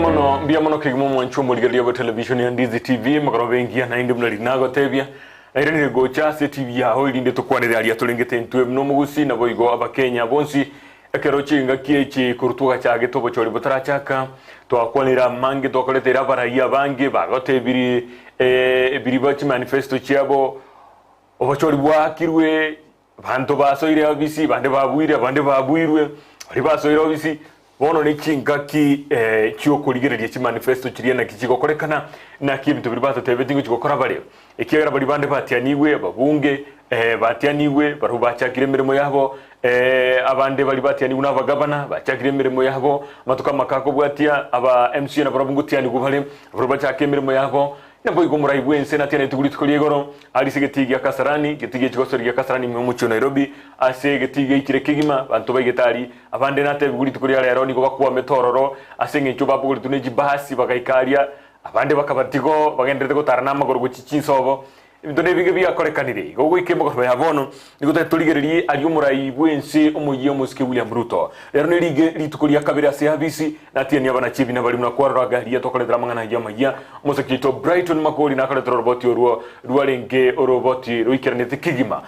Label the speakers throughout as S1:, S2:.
S1: mono, mbuya mono kegima omwanchi omorigereria bwa television ya Ndizi TV, magoroba engiya naende buna riria nagotebia, nairanire gocha ase TV yao erinde tokwanere aria torengete intwe buna omogusii naboigo abakenya bonsi ekero chingaki echi korwa twagachagete obochori botarachaka twakwanire amange twakoreteire abarai abange bagotebirie ebiriba chimanifesto chiabo obochori bwaakirwe Abanto basoire obisi, bande babuire, abande babuirwe, baria basoire obisi. Bono ne chingaki chi'okorigereria chimanifesto chiria naki chigokorekana, naki ebinto biria batotebetie ngochia gokora bare. Ekiagera baria bande batianigwe, ababunge batianigwe, barabwo bachakire emeremo yabo, abande baria batianigwe na abagavana bachakire emeremo yabo, amatuko amake akobwatia, aba MCA nabarabwo ngotianigwa bare, barabwo bachake emeremo yabo. Naboigo omorai bw'ense natianetwe rituko ria igoro, arise egetii gia Kasarani, egetii gie chigosori gia Kasarani ime omochie o Nairobi, ase egetii geichire kegima, abanto baigete aria. Abande natebigwe rituko ria rero nigo bakwamete ororo, ase engencho babogoretwe ne chibasi bagaika aria, abande bakabatiga oo, bagenderete gotara namagoro gochia chinsobo. Ebinto nebinge biakorekanire. Igo goika emogoroba ya bono, nigo tari torigererie aria omorai bw'ense omoyia omosike William Ruto. Rero nerige rituko ria kabere ase abisi, natianie abanachi ebina baria buna kwarora aria twakoretera amang'ana ayio amayia. Omosike oito Brighton Makori nakoretera oroboti orwo rwarenge oroboti roikeranete kegima.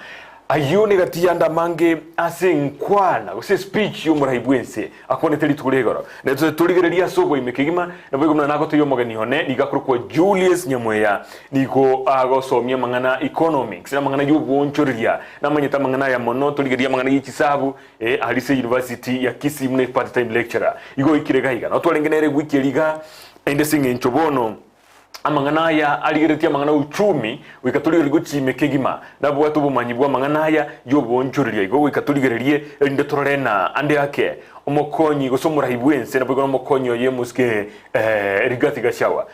S1: Ayio negati y'ande amange ase enkwana gose espeech y'omorai bw'ense akwanete rituko ria igoro. Na tose torigererie ase oboime kegima, naboigo buna nagotogia omogeni one, nigo akorokwa Julius Nyamweya, nigo agosomia amang'ana economics, na amang'ana y'obwoonchoreria, namanyete amang'ana aya mono, torigererie amang'ana ye chisabu, eh, aria ase University ya Kisii buna part time lecturer. Igo oikire iga iga. Nabo twarenge nere ewiki eria iga, naende ase eng'encho bono, Amang'ana aya arigeretie amang'ana 'uchumi, goika torigererie gochiime kegima. Nabwate obomanyi bw'amang'ana aya y'oboonchoreria, igo goika torigererie, erinde torore na ande ake omokonyi gose omorai bw'ense, naboigo nomokonyi oye omosike Rigathi Gachagua.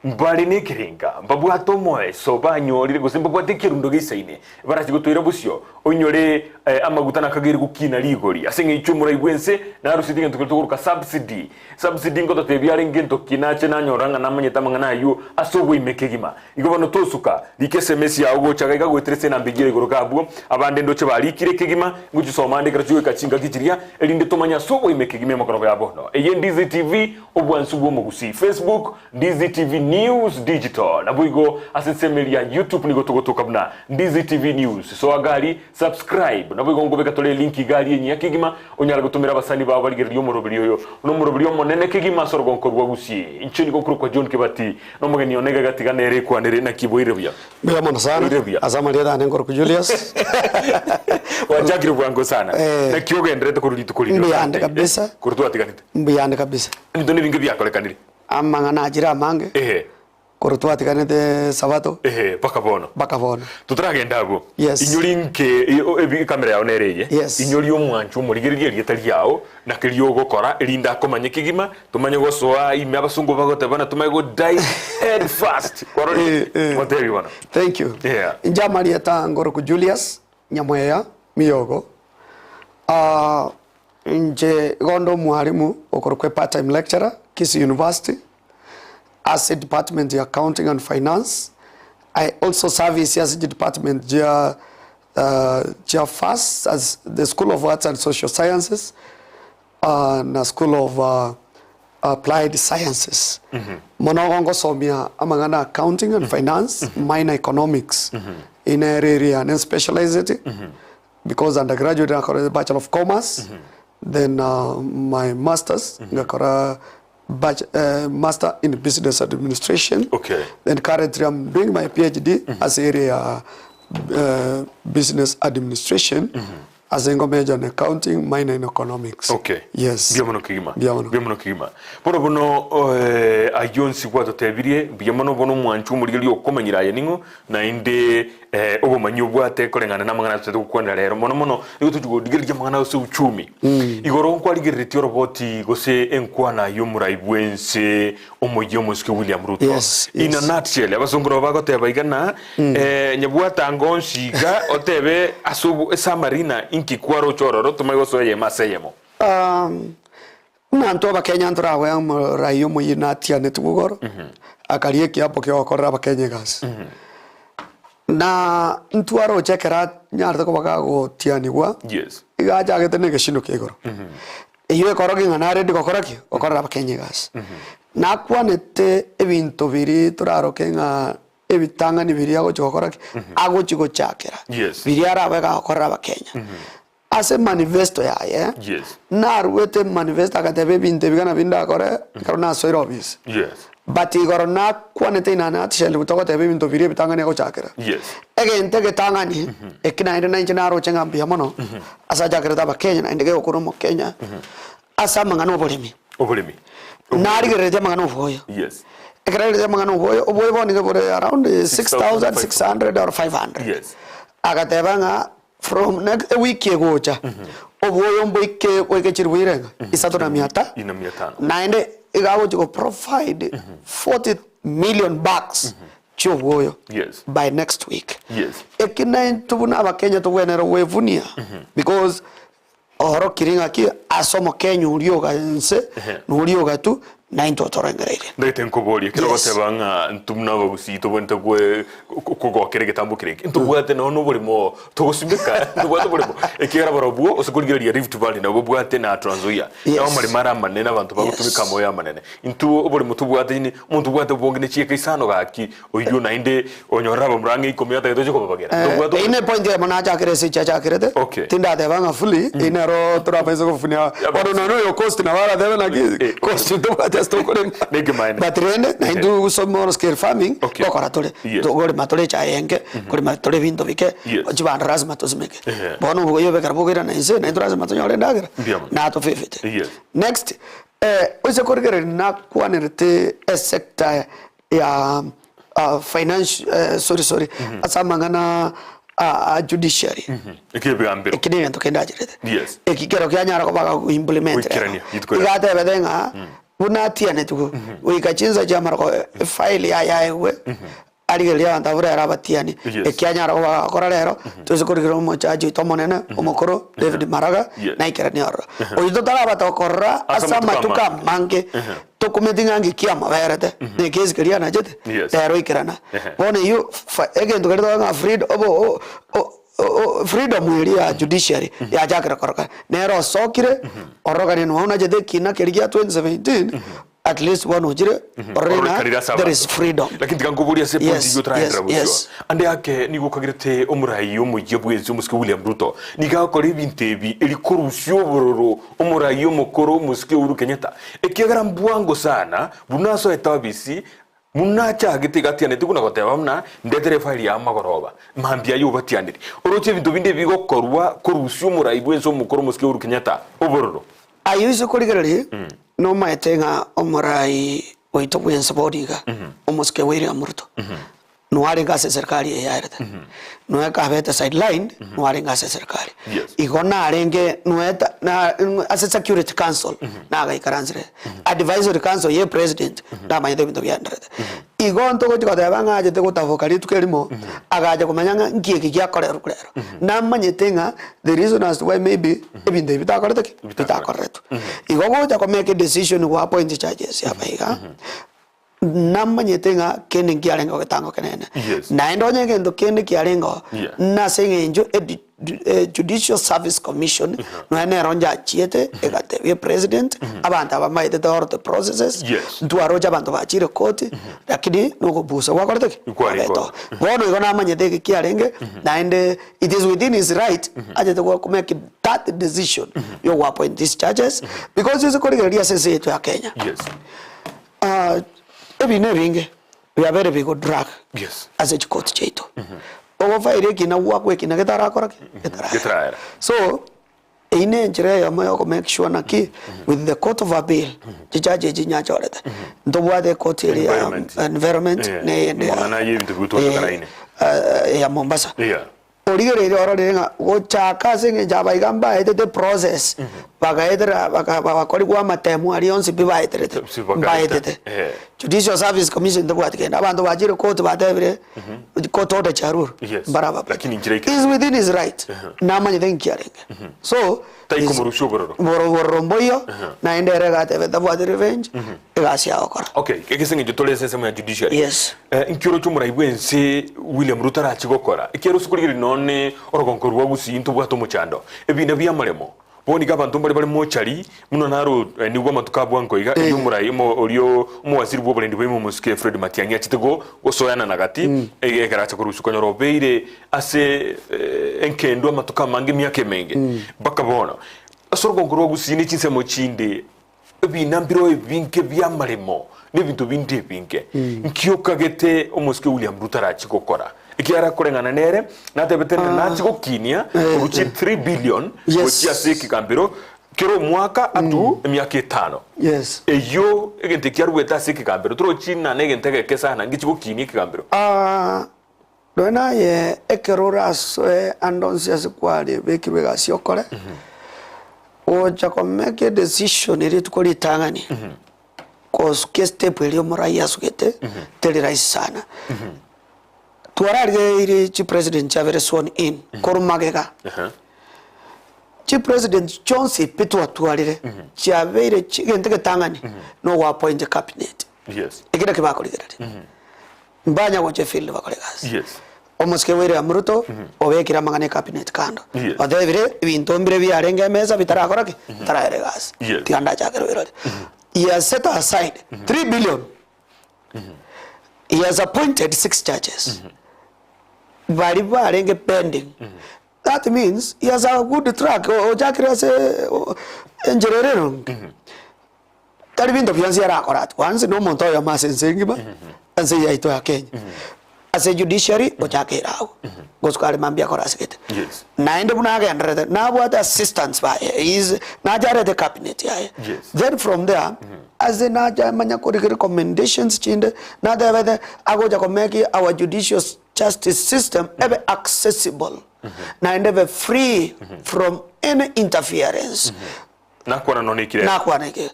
S1: Mbare nekerenga, mbabwate omoeso banyorire, gose mbabwate ekerundo geisaine barache gotoira bosio. Oinyore amaguta nakageire gokina rigori, ase eng'encho omorai bw'ense narusetie egento keria tokoroka subsidy. Subsidy ngototebia are ngento ki nache nanyora ng'a namanyete amang'ana ayio ase oboime kegima. Igo bono tosuka, rika SMS yao gocha gaiga goetera ase enamba eyio ere igoro abwo. Abande ndoche barikire kegima, ngochisoma ande ekero chigoika chingaki chiria, erinde tomanye ase oboime kegima emokorogo ya bono. Eye Ndizi TV, obwansu bw'omogusii. Facebook, Ndizi TV News Digital. Naboigo ase ensemo eria ya YouTube nigo togotoka buna Ndizi TV News. Soa gari, Subscribe. Naboigo nkobeka tore elink iga aria enyia kegima onyare gotomera abasani bao barigererie omoroberi oyo nomoroberi omonene kegima ase orogonko rwa Gusii. Inche nigo nkorokwa John Kebati nomogeni one iga gatiga nere ekwanere naki boire buya.
S2: Mbuya mono sana
S1: Boire buya.
S2: ase amarieta ane nkorokwa Julius.
S1: Gwachakire bwango sana.
S2: Eh.
S1: Naki ogenderete korwa rituko riria
S2: Mbuya ande
S1: otantebia?
S2: kabisa.
S1: Korwa twatiganete.
S2: Mbuya ande kabisa.
S1: Ebinto nebinge biakorekanire.
S2: Amang'ana achire amange.
S1: Ehe.
S2: Korwa twatiganete Sabato.
S1: Ehe, mpaka bono.
S2: Mpaka bono.
S1: Totaragenda abwo.
S2: Yes.
S1: Inyori nke ebi ekamera yao nere eye.
S2: Yes.
S1: Inyori omwancho omorigererie erieta riao na keria ogokora erinde akomanye kegima tomanye gosoa ime abasongo bagoteba na tomanye go dive head first. Kwarorire?
S2: Eh, eh.
S1: Motebi bono.
S2: Thank you.
S1: Yeah.
S2: Inche amarieta ngoroku Julius Nyamweya Miyogo. Ah, inche igo nde omwalimu okorokwa part time lecturer Kisii University. Ase department ya accounting and finance, I also service ase chidepartment chia chia FAS as the school of arts and social sciences na school of applied sciences. Mono igo ngosomia amang'ana accounting and finance, minor economics, ine ere area yane specialized because undergraduate nakorete bachelor of commerce, then my masters ngakora Bach, Master in Business Administration.
S1: Okay.
S2: Then currently I'm doing my PhD ase area ya eh, Business Administration ase ngo major in Accounting, minor in Economics.
S1: Okay.
S2: Yes.
S1: Mbuya mono kegima.
S2: Mbuya mono.
S1: Mbuya mono kegima. Bono bono eh, ayio onsi gwatotebirie, mbuya mono bono omwancho omorigereria okomanyire aye ning'o, naende eh, obomanyi obwate koreng'ana namang'ana aya totagete gokwanera rero. Mono mono nigo tochi korigereria amang'ana ase uchumi. Igoro nkwarigereretie oroboti gose enkwana y'omorai bw'ense omoyia omosike William Ruto.
S2: Yes,
S1: In a
S2: yes.
S1: nutshell, abasongo nabo bagoteba iga ng'a eh, nyabwata ango onsi iga otebe ase obo esummary ng'a inki kwaroche ororo tomanye gosoa eyemo ase eyemo.
S2: Um, Buna intwe Abakenya ntoragoe omorai omoyia natianetigwe igoro, akaria ekiapo kia ogokorera Abakenya egasi. Na ntwaroche ekero anyarete koba kagotianigwa,
S1: Yes.
S2: iga achagete na egesindo kia igoro. Eyio ekorokia ng'a naredi gokora ki? Gokorera abakenya egasi. Nakwanete ebinto biria toraroke ng'a ebitang'ani biria agochi gokora ki? Agochi gochakera.
S1: Yes.
S2: Biria arabe gagokorera abakenya. Ase manifesto yaye,
S1: Yes.
S2: naruete manifesto agateba ebinto ebi gana bindakore ekero nasoire ofisi.
S1: Yes.
S2: But igoro nakwanete in a nutshell togoteba ebinto biria ebitang'ani agochakera.
S1: Yes.
S2: Egento egetang'ani, eki naende nainche naroche ng'a mbuya mono, ase achakerete abakenya naende gegokora omokenya, ase amang'ana oboremi.
S1: Oboremi.
S2: Narigereretie amang'ana obwoyo.
S1: Yes.
S2: Ekero narigereretie amang'ana obwoyo, obwoyo bono nigo bore around 6600 or 500.
S1: Yes.
S2: Agateba ng'a from next ewiki egocha, obwoyo mboike boike chilifu irenga? Isato na mia ta.
S1: Ina mia tano.
S2: Naende iga agochi go provide 40 million bags chi'obwoyo
S1: Yes.
S2: by next week.
S1: Yes.
S2: Eki naintwe buna abakenya tobwenerete gwefunia because Oorokire ng'aki ase omokenya oria oga inse, na oria oga tu, naintwe otorengereirie.
S1: Ndagete nkoborie, ekero
S2: Yes.
S1: ogoteba ng'a intwe buna abagusii tobwenerete gwe kogokera egetambo kere eke, ntobwate nonya na oboremo togosimeka, ntobwate oboremo, ekiagera barobwo ase korigereria Rift Valley nabo babwate na Trans Nzoia,
S2: Yes.
S1: nabo amaremo are amanene abanto bagotumeka
S2: Yes.
S1: amoyo amanene. Intwe oboremo tobwate inwe, omonto obwate obonge ne chieka isano gaki, Oyio naende onyorire abamura ang'e ikomi atagete oche kobabagera. Tobwate
S2: Eyio ne point eyemo nachakire ase echi achakerete,
S1: Okay.
S2: tindateba ng'a fully, eyio nero torabaise gofunia bono nonya oyo coast nabo aratebe naki
S1: Eh.
S2: coast tobwate ase tokorema.
S1: Nekemaene.
S2: But rende naintwe small scale farming
S1: Okay.
S2: ngokora tore,
S1: Yes.
S2: tokorema tore echae enke, korema tore ebinto bike,
S1: Yes.
S2: chibando lasima tosimeke.
S1: Ehe.
S2: Bono oboyio ekero bokoirana inse naintwe lasima tonyore endagera,
S1: Mbuya mono.
S2: natofefete.
S1: Yes.
S2: Next, oise korigereria nakwanerete esector ya finance sorry sorry ase amang'ana a judiciary
S1: Eki'ebigambero.
S2: eki negento kende acherete
S1: Yes.
S2: eki kero kianyara koba gago implement
S1: Goikerania, rituko
S2: iga
S1: riaye.
S2: atebete ng'a buna atianetwe goika chinsa chia maroko efile yaye aegwe arigererie abanto abwo rero abatiani
S1: Yes.
S2: eki anyara koba gakora rero toise korigereria omojaji oito omonene omokoro David Maraga
S1: Yes.
S2: naikeranie ororo. Oyio totarabata gokorora
S1: Ase
S2: ase
S1: amatuko
S2: amatuko
S1: amange.
S2: amange tokumeti ng'a ng'iki amaberete na ekesi keria anachete
S1: Yes.
S2: rero ikerana.
S1: Ehe.
S2: Bono eyio fa egento keria tokoba ng'a freed obo o- o- o- freedom eria ya judiciary yachakire korokana. Nere osokire ororokanie nonya onachete ekina keria gia 2017 at least bono ochire orore ng'a
S1: Ororekanire ase
S2: there is
S1: abanto.
S2: freedom.
S1: Lakini tiga nkoborie ase epoint
S2: Yes,
S1: eyio otoraenderera
S2: yes,
S1: bosio.
S2: yes.
S1: Ande ake nigo okagerete omorai omoyia bwensi omosike William Ruto nigo agokora ebinto ebi eri korusia obororo omorai omokoro omosike Uhuru Kenyatta ekiagera mbwango sana buna asoete obisi buna achagete iga atianeti buna goteba buna ndetere efaili ya amagoroba mambia aye obatianeri. Oroche ebinto binde ebigokorwa korusia omorai bwensi omokoro omosike Uhuru Kenyatta obororo.
S2: Ayio ase korigereria nomaete ng'a omorai oito bwensi bono iga omosike William Ruto nigo arenge ase eserikari eye yaerete, noe akabete sidelined nigo arenge ase eserikari.
S1: Yes.
S2: Igo narenge noeta na ase security council nagaikaransire, advisory council ya epresident namanyete ebinto biaenderete. Igo ntogochi goteba ng'a achete gotaboka rituko erimo, agacha komanya ng'a nki eke giakorerwa rero. Namanyete ng'a the reason as to why maybe ebinto ebi bitakorete ki? Bitakoretwe. Igo gocha ko make decision go appoint judges aba iga, namanyete ng'a kende nkiarenge egetango kenene.
S1: Yes.
S2: Naende onye egento kende kiarengeo,
S1: Yeah.
S2: nase eng'encho edi Judicial Service Commission nonya nero njachiete egatebia epresident abanto aba mbaetete all the processes
S1: Yes.
S2: ntwaroche abanto bachire koti lakini nogobusa gwakorete ki?
S1: Kware
S2: Kwabeto. Bono igo namanyete eke kiarenge naende it is within his right achete go make that decision yo go appoint these judges because ase korigereria ase ense yaito ya Kenya
S1: Yes.
S2: ebina ebinge biabeire bigo drag
S1: Yes.
S2: ase chikoti chiaito. Ogofairi ekina gwakwa ekina getarakora ki? Getaraera.
S1: Getaraera.
S2: So, eyio ne enchera eyemo ya oko make sure naki with the court of appeal, chijaji echi nyachorete, ntobwate ekoti eria ya
S1: Environment.
S2: environment
S1: Eh,
S2: na eyende ya
S1: amang'ana ya ebinto bigotwatokana ine.
S2: eh, ya Mombasa.
S1: Yeah.
S2: Origereria ororire ng'a gochaka ase eng'encho aba iga mbaetete process, bagaetera baka bagakorigwa amatemu aria onsi pi baeterete,
S1: Si bagaeta.
S2: mbaetete.
S1: Eh.
S2: Judicial Service Commission tebwati kende, abanto bachire court batebire, court order chiarure,
S1: Yes.
S2: mbaraba
S1: Lakini inchera ike-
S2: Is within his right, namanyete nki arenge. So,
S1: Tai
S2: is-
S1: komorusia obororo.
S2: boro bororo mboiyo, naende ere egateba tabwati revenge, egasi yagokora.
S1: Okay, egese eng'encho tore ase ensemo ya judiciary.
S2: Yes.
S1: Eh, inki oroche omorai bw'ense William Ruto arache gokora? Ekiagera ase korigereria nonye orogonko rwa Gusii ntobwate omochando, ebina bi'amaremo. Bono iga abanto mbare bare mochari, buna naro nigo amatuko a bwango iga, erio omorai omo orio omowaziri bw'oborendi bwaime omosike Fred Matiang'i achete go gosoyana na gati, ege ekero acha korusia okonyora obeire ase enkendu amatuko amange emiaka emenge. Mpaka bono, ase orogongo rwa Gusii ne chinsemo chinde, ebina mbireo ebinge bi'amaremo, na ebinto binde ebinge. Nki okagete omosike William Ruto arachie gokora? Ekiagera koreng'ana nere, natebete ng'a nachie gokinia korwa chi 3 billion
S2: Yes.
S1: gochia ase ekegambero kera omwaka atu emiaka etano.
S2: Yes.
S1: Eyio egento ekiaruete ase ekegambero torochi ng'a negento egeke sana ngechi gokinia ekegambero.
S2: Ah, nonya naye ekero orasoe ande onsi ase kwarebekirwe egasi okore, gocha ko make a decision rituko ritang'ani, Gosukia estep eria omorai asugete teri rahisi sana. Twararigereiri chipresident chiabere sworn in korwa magega. Chipresident chionsi pi twatwarire chiabeire chi egento egetang'ani na ogo appoint cabinet.
S1: Yes.
S2: Eki nakio bakorigereria. Mbanya gocha efield bakore egasi.
S1: Yes.
S2: Omosike William Ruto obekire amang'ana ecabinet kando.
S1: Yes.
S2: Otebire ebinto mbire biarenge emesa bitarakora ki? Bitaraera egasi.
S1: Yes.
S2: Tiga ndachakere oirore. He has set aside 3 billion. He has appointed six judges. Baria barenge pending. That means he has a good track ochakire ase enchera ere eronge. Tari binto bionsi arakore at once na omonto oyomo ase ense engima, ense eye yaito ya Kenya. Ase judiciary gochaka ere agwo, gosuka are mambia akore ase gete.
S1: Yes.
S2: Naende buna agendererete, nabwate assistants baye, he is nache arete cabinet yaye.
S1: Yes.
S2: Then from there, ase nache amanya korika recommendations chinde, natebete agocha ko make our judicial justice system ebe accessible, naende ebe free from any interference.
S1: Nakwana nonya ekirego.
S2: Nakwana eke.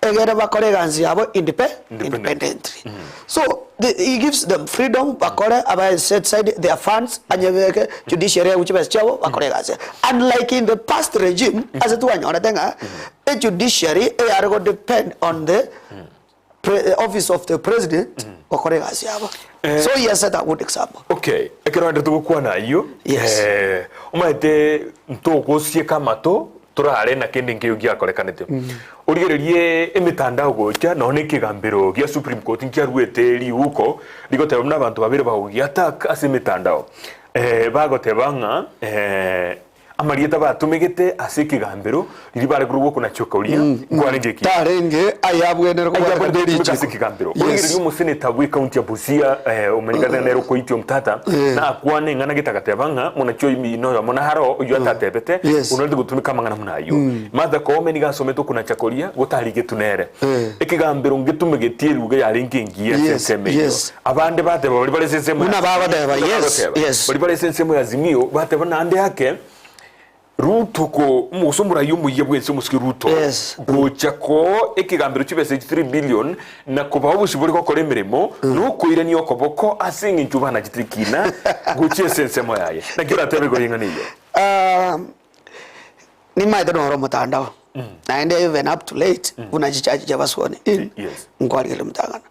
S2: Egere bakore egansi yabo indipe
S1: Independent.
S2: independently. So the, he gives them freedom bakore abae set aside their funds anyebeke judiciary yago chibesa chiabo bakore egasi. Unlike in the past regime ase twanyorete ng'a e judiciary eyare go depend on the pre, office of the president gokora egasi yabo. So he has set a good example.
S1: Okay, ekero agenderete gokwana ayio,
S2: Yes.
S1: eh, omanyete ntogosieka amato torare na kende nkeiyo giakorekanete. Origererie emetandao gocha nonya na ekegambero gia Supreme Court nkiaruete riuko rigoteba buna abanto babere bagogiattack ase emetandao. Eh, bagoteba ng'a eh, Amarieta batomegete ase ekegambero riria bare korwa gokonachoka oria nkwarenge eki.
S2: Tarenge ayabwenere kobwateka
S1: Ayabwenere gotumeka ase
S2: nerichiko.
S1: ekegambero.
S2: Yes.
S1: Origereria omoseneta bw'ekaunti ya Busia eh, omenyekane nere okoitia omtata,
S2: Eh.
S1: nakwane ing'ana gete agateba ng'a monachi oyo ime noyomo naro oyio atatebete
S2: Yes.
S1: onarete gotumeka amang'ana buna ayio. Martha Koome nigo asomete okonacha koria gotarigetwe nere.
S2: Eh.
S1: Ekegambero ngetumegetie eruga yarenge engiya ase
S2: Yes,
S1: ensemo eyio.
S2: yes.
S1: Abande bateba baria bare ase ensemo ya
S2: Buna bagoteba,
S1: Buna
S2: yes,
S1: bagoteba.
S2: yes.
S1: Baria bare ase ensemo ya Azimio bateba naende ake Ruto ko gose omorai omoyia bwensi omosike Ruto
S2: Yes.
S1: gocha koo ekegambero chibesa echi 3 billion na kobaa obosibore gokora emeremo nokoirania okoboko ase eng'encho banachete ekina gochia ase ensemo yaye. Naki oratebe igoro y'eng'ana eyio?
S2: Ah, Nimaete noro omotandao naende even up to late buna chichachi chia baswoni in
S1: Yes.
S2: nkwarigereria omotang'ano.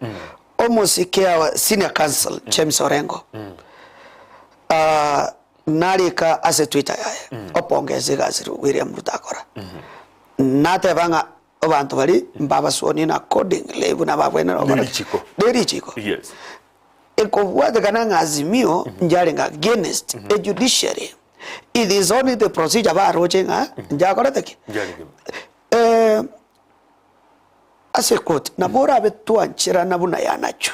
S2: Omosike our senior counsel James Orengo ah, narika ase Twitter yaye opongesa egasi William Ruto akora. Nateba ng'a abanto baria mbabaswoni in accordingly buna babwenere gokora ki?
S1: Nerichiko.
S2: Nerichiko.
S1: Yes.
S2: Ekobwatekana ng'a Azimio njarenge against e judiciary, it is only the procedure baroche ng'a njakorete ki?
S1: Njarenge.
S2: Eh, ase ekoti nabo orabe twancherana buna yanacho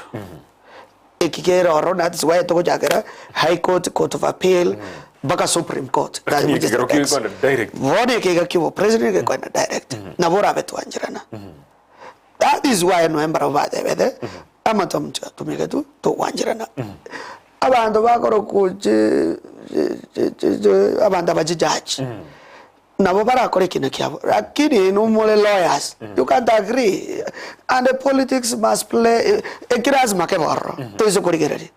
S2: eki kere ororo that's why togochakera high court, court of appeal mpaka supreme court That
S1: Lakini
S2: which is the
S1: ekero
S2: next.
S1: kegoenda direct.
S2: Bono ekeiga kia obopresident gekoenda direct nabo orabe twancherana That is why noe mbarabwo batebete amato omonto atumeke tu togwancherana. Abanto bakorokwa chi chi chi chi abanto aba chijaji nabo barakore ekina kiabo lakini inwe more lawyers you can't agree and the politics must play eki lazima kebe ororo toise korigereria.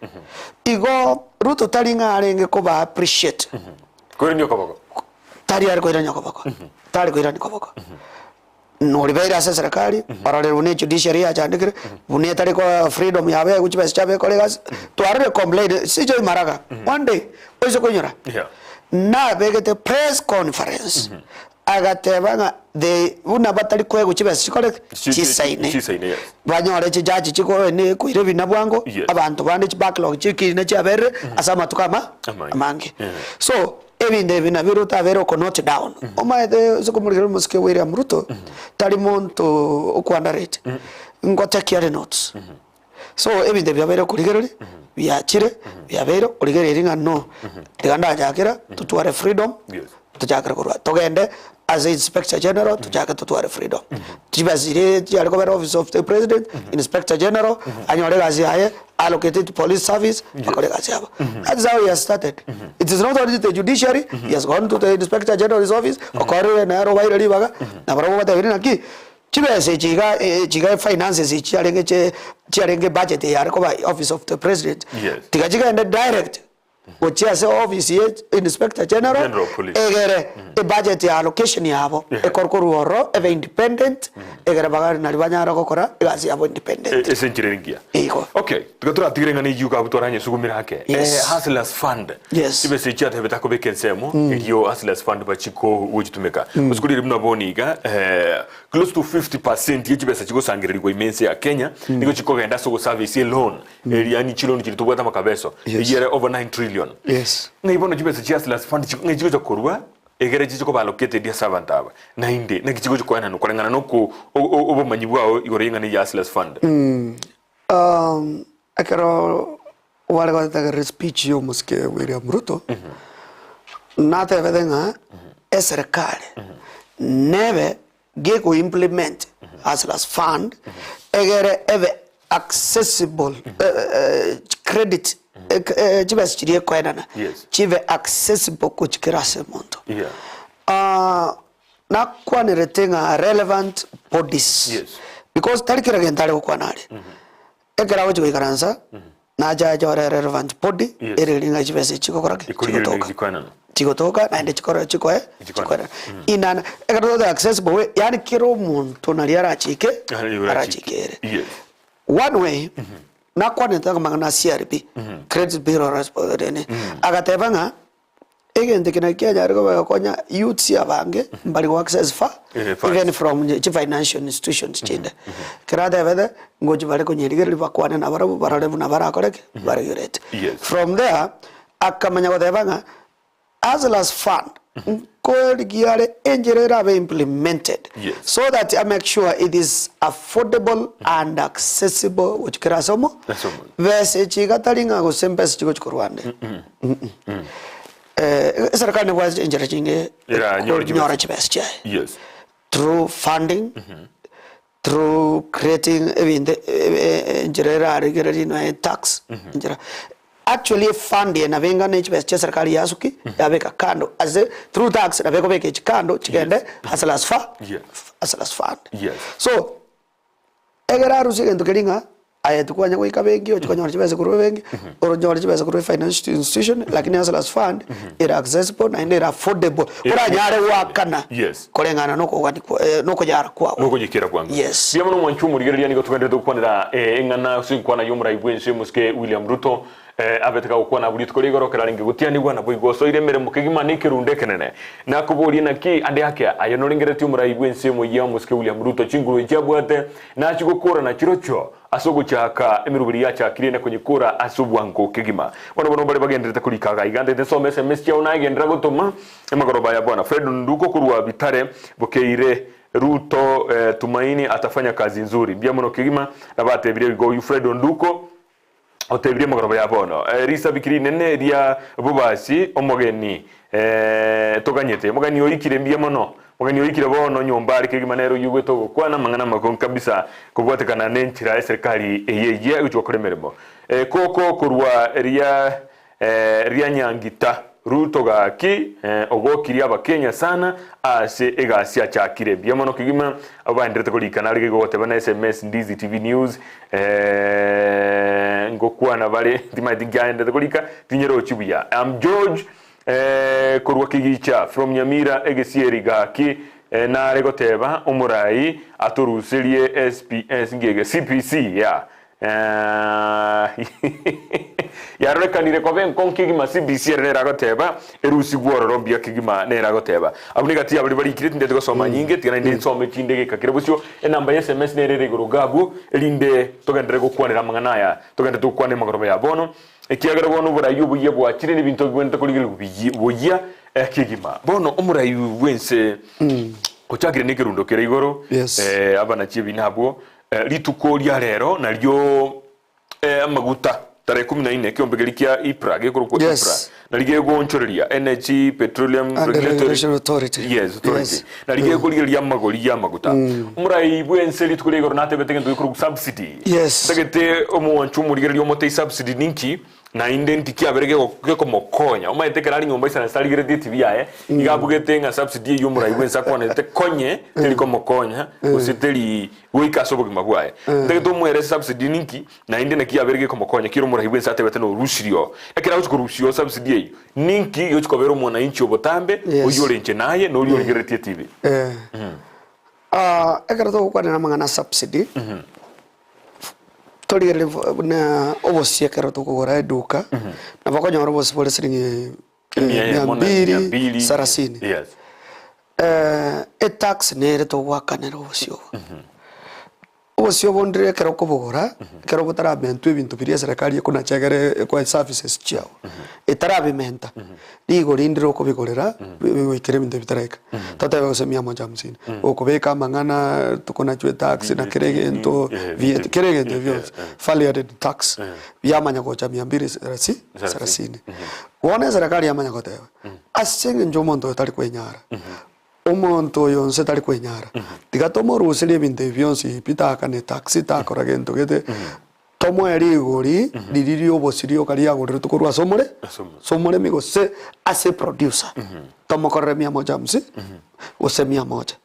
S2: Igo Ruto tari ng'a arenge koba appreciate
S1: Koirania okoboko.
S2: tari are koirania okoboko tari koirania okoboko. Noribeire ase eserekari, ororire buna ejudiciary yachandekire, buna etari koa freedom yabo ya chibesa chiabo ekore egasi, twarorire complain CJ Maraga, one day oise koinyora,
S1: Yeah.
S2: nabegete press conference. Agateba ng'a they buna batari koegwa chibesa chikore ki?
S1: Chi- chi-
S2: Chisaine.
S1: chisaine, yes.
S2: Banyore chijaji chikoene koira ebina bwango,
S1: Yes.
S2: abanto bande chibacklog chi'ekina chiaberire ase amatuko ama
S1: Amange.
S2: amange.
S1: Yeah.
S2: So, ebinto ebi nabio Ruto abeire oko note down. Omanyete ase komorigereria omosike William Ruto, tari monto okwandarete, ngotekia are notes. So ebinto ebi biabeire okorigereria, biachire, biabeire origereiri ng'a no, tiga ndachakera, totware freedom,
S1: Yes.
S2: tochakere korwa togende ase inspector general tochake totware freedom. Chibesa chiria chiare kobera office of the president, inspector general, anyore egasi yaye, allocate to police service, bakore egasi yabo. That is how he has started. It is not only the judiciary, he has gone to the inspector general's office, okorire nere obaire ribaga, nabarabwo batebirie naki, Chibesa echi iga echi iga finances echi chiarenge che chiarenge budget eyare koba office of the president
S1: Yes.
S2: tiga chigende direct gochia ase office ye inspector general
S1: General of police.
S2: egere ebudget ya allocation yabo
S1: Yeah.
S2: ekore korwa ororo ebe independent egere baga nari banyare gokora egasi yabo independent
S1: E- ase enchera ere engiya
S2: Igo.
S1: okay tiga toratigere ng'a neyio abwo twaranyesugumire ake
S2: Yes.
S1: Eh, hustlers fund
S2: Yes.
S1: chibesa echi chiatebete akobeka ensemo erio hustlers fund bachiko gochitumeka gose korire buna bono iga eh, close to 50% ye chibesa chigosangererigwa ime ense ya Kenya nigo chikogenda ase ogoservice eloan eri yaani chiloan chiria tobwate amakabeso
S2: Yes.
S1: eyio ere over 9 trillion
S2: Yes.
S1: Ng'ai bono chibesa chia hustlers fund chi- ng'ai chigocha korwa Egere chiche koba allocated ase abanto aba, naende naki chigochia koenanwa koreng'ana noko obomanyi bwao igoro y'eng'ana eye ya Hustlers Fund?
S2: Ekero gware gotegerera speech ya omosike William Ruto, natebete ng'a eserekari nebe geko implement Hustlers Fund egere ebe accessible credit chibesa chiria ekoenana
S1: Yes.
S2: chibe accessible gochia kera ase omonto.
S1: Yeah.
S2: Nakwanerete ng'a relevant bodies
S1: Yes.
S2: because tari kera gento are gokwana aria. Ekero agochia goikaransa, nache achore relevant body
S1: Yes.
S2: ere eri ng'a chibesa echi chigokora ki?
S1: Ekorigereria
S2: Chigotoka.
S1: chikoenana.
S2: Chigotoka naende chikore chikoe
S1: Chikoenana.
S2: chikoenana. Inana ekero togoteba accessible way yaani kera omonto naria arachike
S1: Arachike.
S2: arachikere.
S1: Yes.
S2: One way, nakwanete amang'ana a CRB, Credit Bureau Respo nini, agateba ng'a egento eke naki kianyare koba gegokonya youths abange mbari go access fa
S1: Eh, funds.
S2: even from chi financial institutions chinde. Ekero atebete, ngochi bare konyerigereria bakwane nabarabwo barore buna barakore ki? Baregurate.
S1: Yes.
S2: From there, akamanya goteba ng'a Hustlers Fund nkorigia are enchera erabe implemented
S1: Yes.
S2: so that a make sure it is affordable and accessible gochia kera ase omo
S1: Ase omonto.
S2: besa echi iga tari ng'a gose mbesa chigochia korwa ande Eh, eserekari nebwate enchera chinge
S1: Eranyore chibesa.
S2: konyora chibesa chiaye
S1: Yes.
S2: through funding through creating ebinto enchera erarigererie nonya etax enchera actually efund eye nabo engana chibesa chia serikali yasuki yabeka kando ase through tax nabo ekobeka echi kando chigende hustlers fa
S1: Yes.
S2: hustlers fund
S1: Yes.
S2: so Ekero arusia egento keria ng'a aye tikwanya goika benki ochia konyora chibesa korwa ebenki, oronyore chibesa korwa efinancial institution, lakini Hustlers Fund ere accessible naende ere affordable, oranyare goakana
S1: Yes.
S2: koreng'ana na okogania kwa na okonyara kwago.
S1: Nokonyekera kwango.
S2: Yes.
S1: Mbuya mono mwanche omorigereria nigo togenderete gokwanera eng'ana ase enkwana y'omorai bw'ense omosike William Ruto abete kagokwana abwo rituko rigoro ekero arenge gotianigwa naboigo osoire emeremo kegima na ekerundo ekenene. Nakoborie naki ande ake aye norengereretie omorai bw'ense omoyia omosike William Ruto chinguru echi abwate nachie gokora na chirochio ase ogochaka emeroberi yachakirie na konyekora ase obwango kegima. Bono bono mbare bagenderete korika iga iga ntete nsome sms chiao nagenderera gotoma emagoroba aya bwana Fred Nduko korwa Bitare Bokeire Ruto Tumaini atafanya kazi nzuri mbuya mono kegima nabatebirie igo oyio Fred Onduko Otebirie emegoroba ya bono, Risabiki rinene ria bobasi, omogeni toganyete. Omogeni oikire mbuya mono. Omogeni oikire bono nyomba are kegima nere oyio ogwete ogokwana amang'ana amakong'u kabisa kobwatekana nenchera eserikali eye eyia egochia gokora emeremo. Koko korwa ria ria Nyangita, Ruto gaki ogokirie abakenya sana ase egasi achakire. Mbuya mono kegima abo baenderete korikana are iga goteba na sms Ndizi TV News ngokwana bare timanyeti nkiaenderete korika tinyerochi buya. I'm George korwa Kigicha from Nyamira egesieri gaki nare goteba omorai atoruserie SPS ngiege CPC yeah. Yarorekanire koba enkong'u kegima CBC ere nere agoteba, erusigwe ororo mbuya kegima nere agoteba. Abwo negati ya baria barikire tindeti gosoma nyinge, tiga naende nsome chinde egeka kere bosio. Enamba ya SMS nere ere igoro iga abwo, erinde togenderere gokwanera amang'ana aya, togende tokwane amagoroba ya bono, ekiagera bono oborai oboyia bwachire nebinto bibwenerete korigererigwa biyie boyia kegima. Bono omorai bw'ense ochakire nekerundo kere igoro,
S2: Yes.
S1: abanachi ebina abwo, rituko ria rero nario Amaguta tarehe ikomi na ine ekeombe keria kia EPRA gekorokwa
S2: Yes.
S1: EPRA nari gegoonchoreria Energy Petroleum
S2: And
S1: Regulatory
S2: Regulation Authority.
S1: Yes, authority.
S2: Yes.
S1: Nari gekorigereria amagori ya amaguta. Omorai bw'ense rituko ria igoro natebete egento gekorokwa subsidy.
S2: Yes.
S1: Ntagete omwancho omorigereria omote subsidy ninki naende nki kiabere gego gekomokonya. Omanyete ekero are nyomba isana tarigeretie etibi yaye iga abugete ng'a subsidy eywo omorai bw'ense akwanete konye teri komokonya gose teri Goika ase obogima bwaye. Ntagete omoerese subsidy ninki, naende naki yabeire gekomokonya kera omorahi bwensi atebete norusirie oo. Ekero agochia korusia oo subsidy eyio, ninki gegochia kobera omwananchi obotambe,
S2: Yes.
S1: oyio ore inche naye, na oria origereretie etibi.
S2: Eh. Ah, ekero togokwanera amang'ana a subsidy, torigererie buna obosie ekero tokogora eduka, nabo okonyora obosie bore siringi
S1: Emia
S2: mia
S1: eyemo na mia
S2: mbiri
S1: mbiri.
S2: sarasini.
S1: Yes.
S2: Etax nere togoakanera obosio obo. Obosio obo ndire ekero okobogora, ekero botaramentwa ebinto biria eserekari ekonacha egere ekoe services chiago, etarabimenta, rigori ndire okobigorera goikera ebinto ebi bitaraika. Totebe gose mia moja hamsini, okobeka amang'ana tokonachwa etax na kera egento, VAT, kera egento bionsi, value added tax, biamanya gocha mia mbiri sarasi sarasini. Bono eserekari yamanya goteba, Ase engencho omonto oyo tari kwenyara, omonto oyo onse tari kwenyara, tiga tomoruserie ebinto ebi bionsi pi taakane tax, takora gento gete, tomoe rigori riria ri'obosio rioka riagoreretwe korwa ase omore ase omoremi gose ase eproducer, tomokorere mia moja hamsi gose mia moja.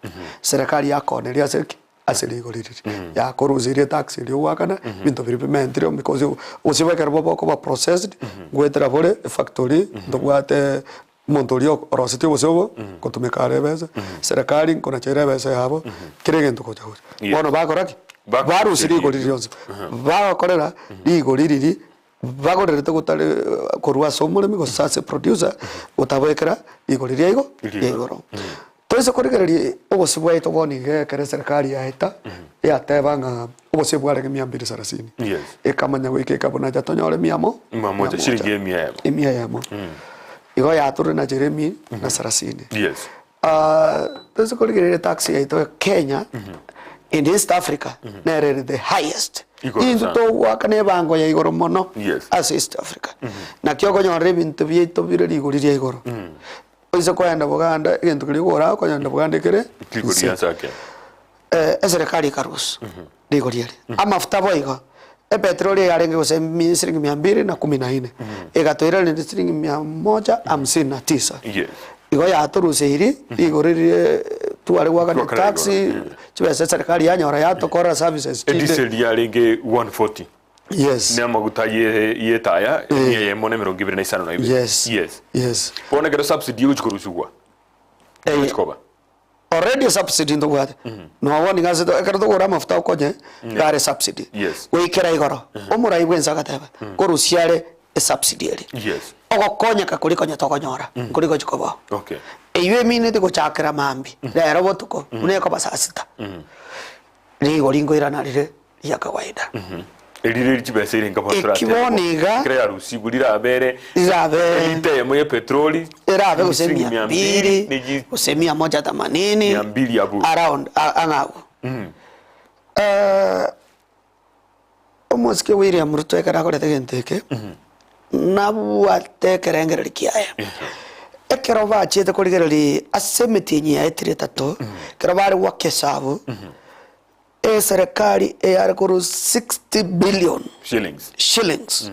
S2: Serikali yakoneria ase ki? Ase rigori riria yakorusirie etax eria ogoakana, ebinto biria bimentire because gose ekero bokoba processed, ngoetera bore efactory ntobwate omonto oria orosetie obosio obo, ngotumeka are ebesa, serikali nkonacha ere ebesa yabo, kera egento gocha gocha.
S1: Yes.
S2: Bono bakora ki?
S1: Bakorusia
S2: Barusia rigori
S1: rigori.
S2: rionsi, bagokorera rigori riria bagorerete gotari korwa ase omoremi gose ase producer, gotabekera rigori ria igo ria igoro. Toise korigereria obosio bwaito bono iga ekero eserekari yaeta, yateba ng'a obosio bwarenge mia mbiri sarasini,
S1: Yes.
S2: ekamanya goika ekabunacha tonyore mia mo
S1: Mia moja, shilingi emia eyemo.
S2: emia eyemo. Igo yaturire na chire emi na sarasini.
S1: Yes.
S2: Toise korigereria etax yaito Kenya, in East Africa, nere ere the highest.
S1: Igoro
S2: Intwe
S1: sana.
S2: togoakana ebango ya igoro mono
S1: Yes.
S2: ase East Africa. Naki okonyora ebinto biaito bire rigori ria igoro. Oise koenda Buganda egento keria okogora okonyora Buganda ekere
S1: Rigori
S2: inse.
S1: ria nsake.
S2: Eserekari ekarusia rigori eri. Amafuta boigo, epetroli eyarenge gose mi siringi mia mbili na kumi na ine, egatoira rende siringi mia moja hamsini na tisa.
S1: Yes.
S2: Igo yatoruseirie rigori riria tware goakana
S1: Goakana
S2: etax,
S1: igoro,
S2: chibesa eserekari yanyora yatokorera services chinde.
S1: Edisel yarenge 140.
S2: Yes.
S1: Ne amaguta ye yetaya emia eyemo na emerongo ebere na isano na ibere.
S2: Yes.
S1: Yes.
S2: Yes.
S1: Bono ekero subsidy egochi korusigwa egochi koba.
S2: Already subsidy ntobwate. Nobo nigo ase ekero tokogora amafuta okonye iga are subsidy.
S1: Yes.
S2: Goikera igoro, omorai bwensi agateba, korusia are esubsidy eria.
S1: Yes.
S2: Ogokonyeka koria konya tokonyora, nkori gochi kobao.
S1: Okay.
S2: Eywo emineti gochakera mambia, rero botuko, buna ekoba saa sita, rigori nkoirana rire ria kawaida.
S1: Eri riri chibesa ere nka bono
S2: Eki
S1: toratebe
S2: bono
S1: bo.
S2: iga-
S1: Ekero yarusigwe rirabere
S2: Rirabe-
S1: elita eyemo ye petroli
S2: Erabe gose
S1: siringi
S2: mia
S1: mia
S2: mbili,
S1: mbili ne
S2: gose mia moja themanini,
S1: Mia mbili abwo.
S2: around a- ang'e abwo. Omosike William Ruto ekero akorete egento eke, nabwate ekerengererio kiaye. Ekero bachiete korigereria ase emetienyi yaetire etato, ekero bare goaka esabu, Eserekari eyare korwa 60 billion
S1: Shillings.
S2: shillings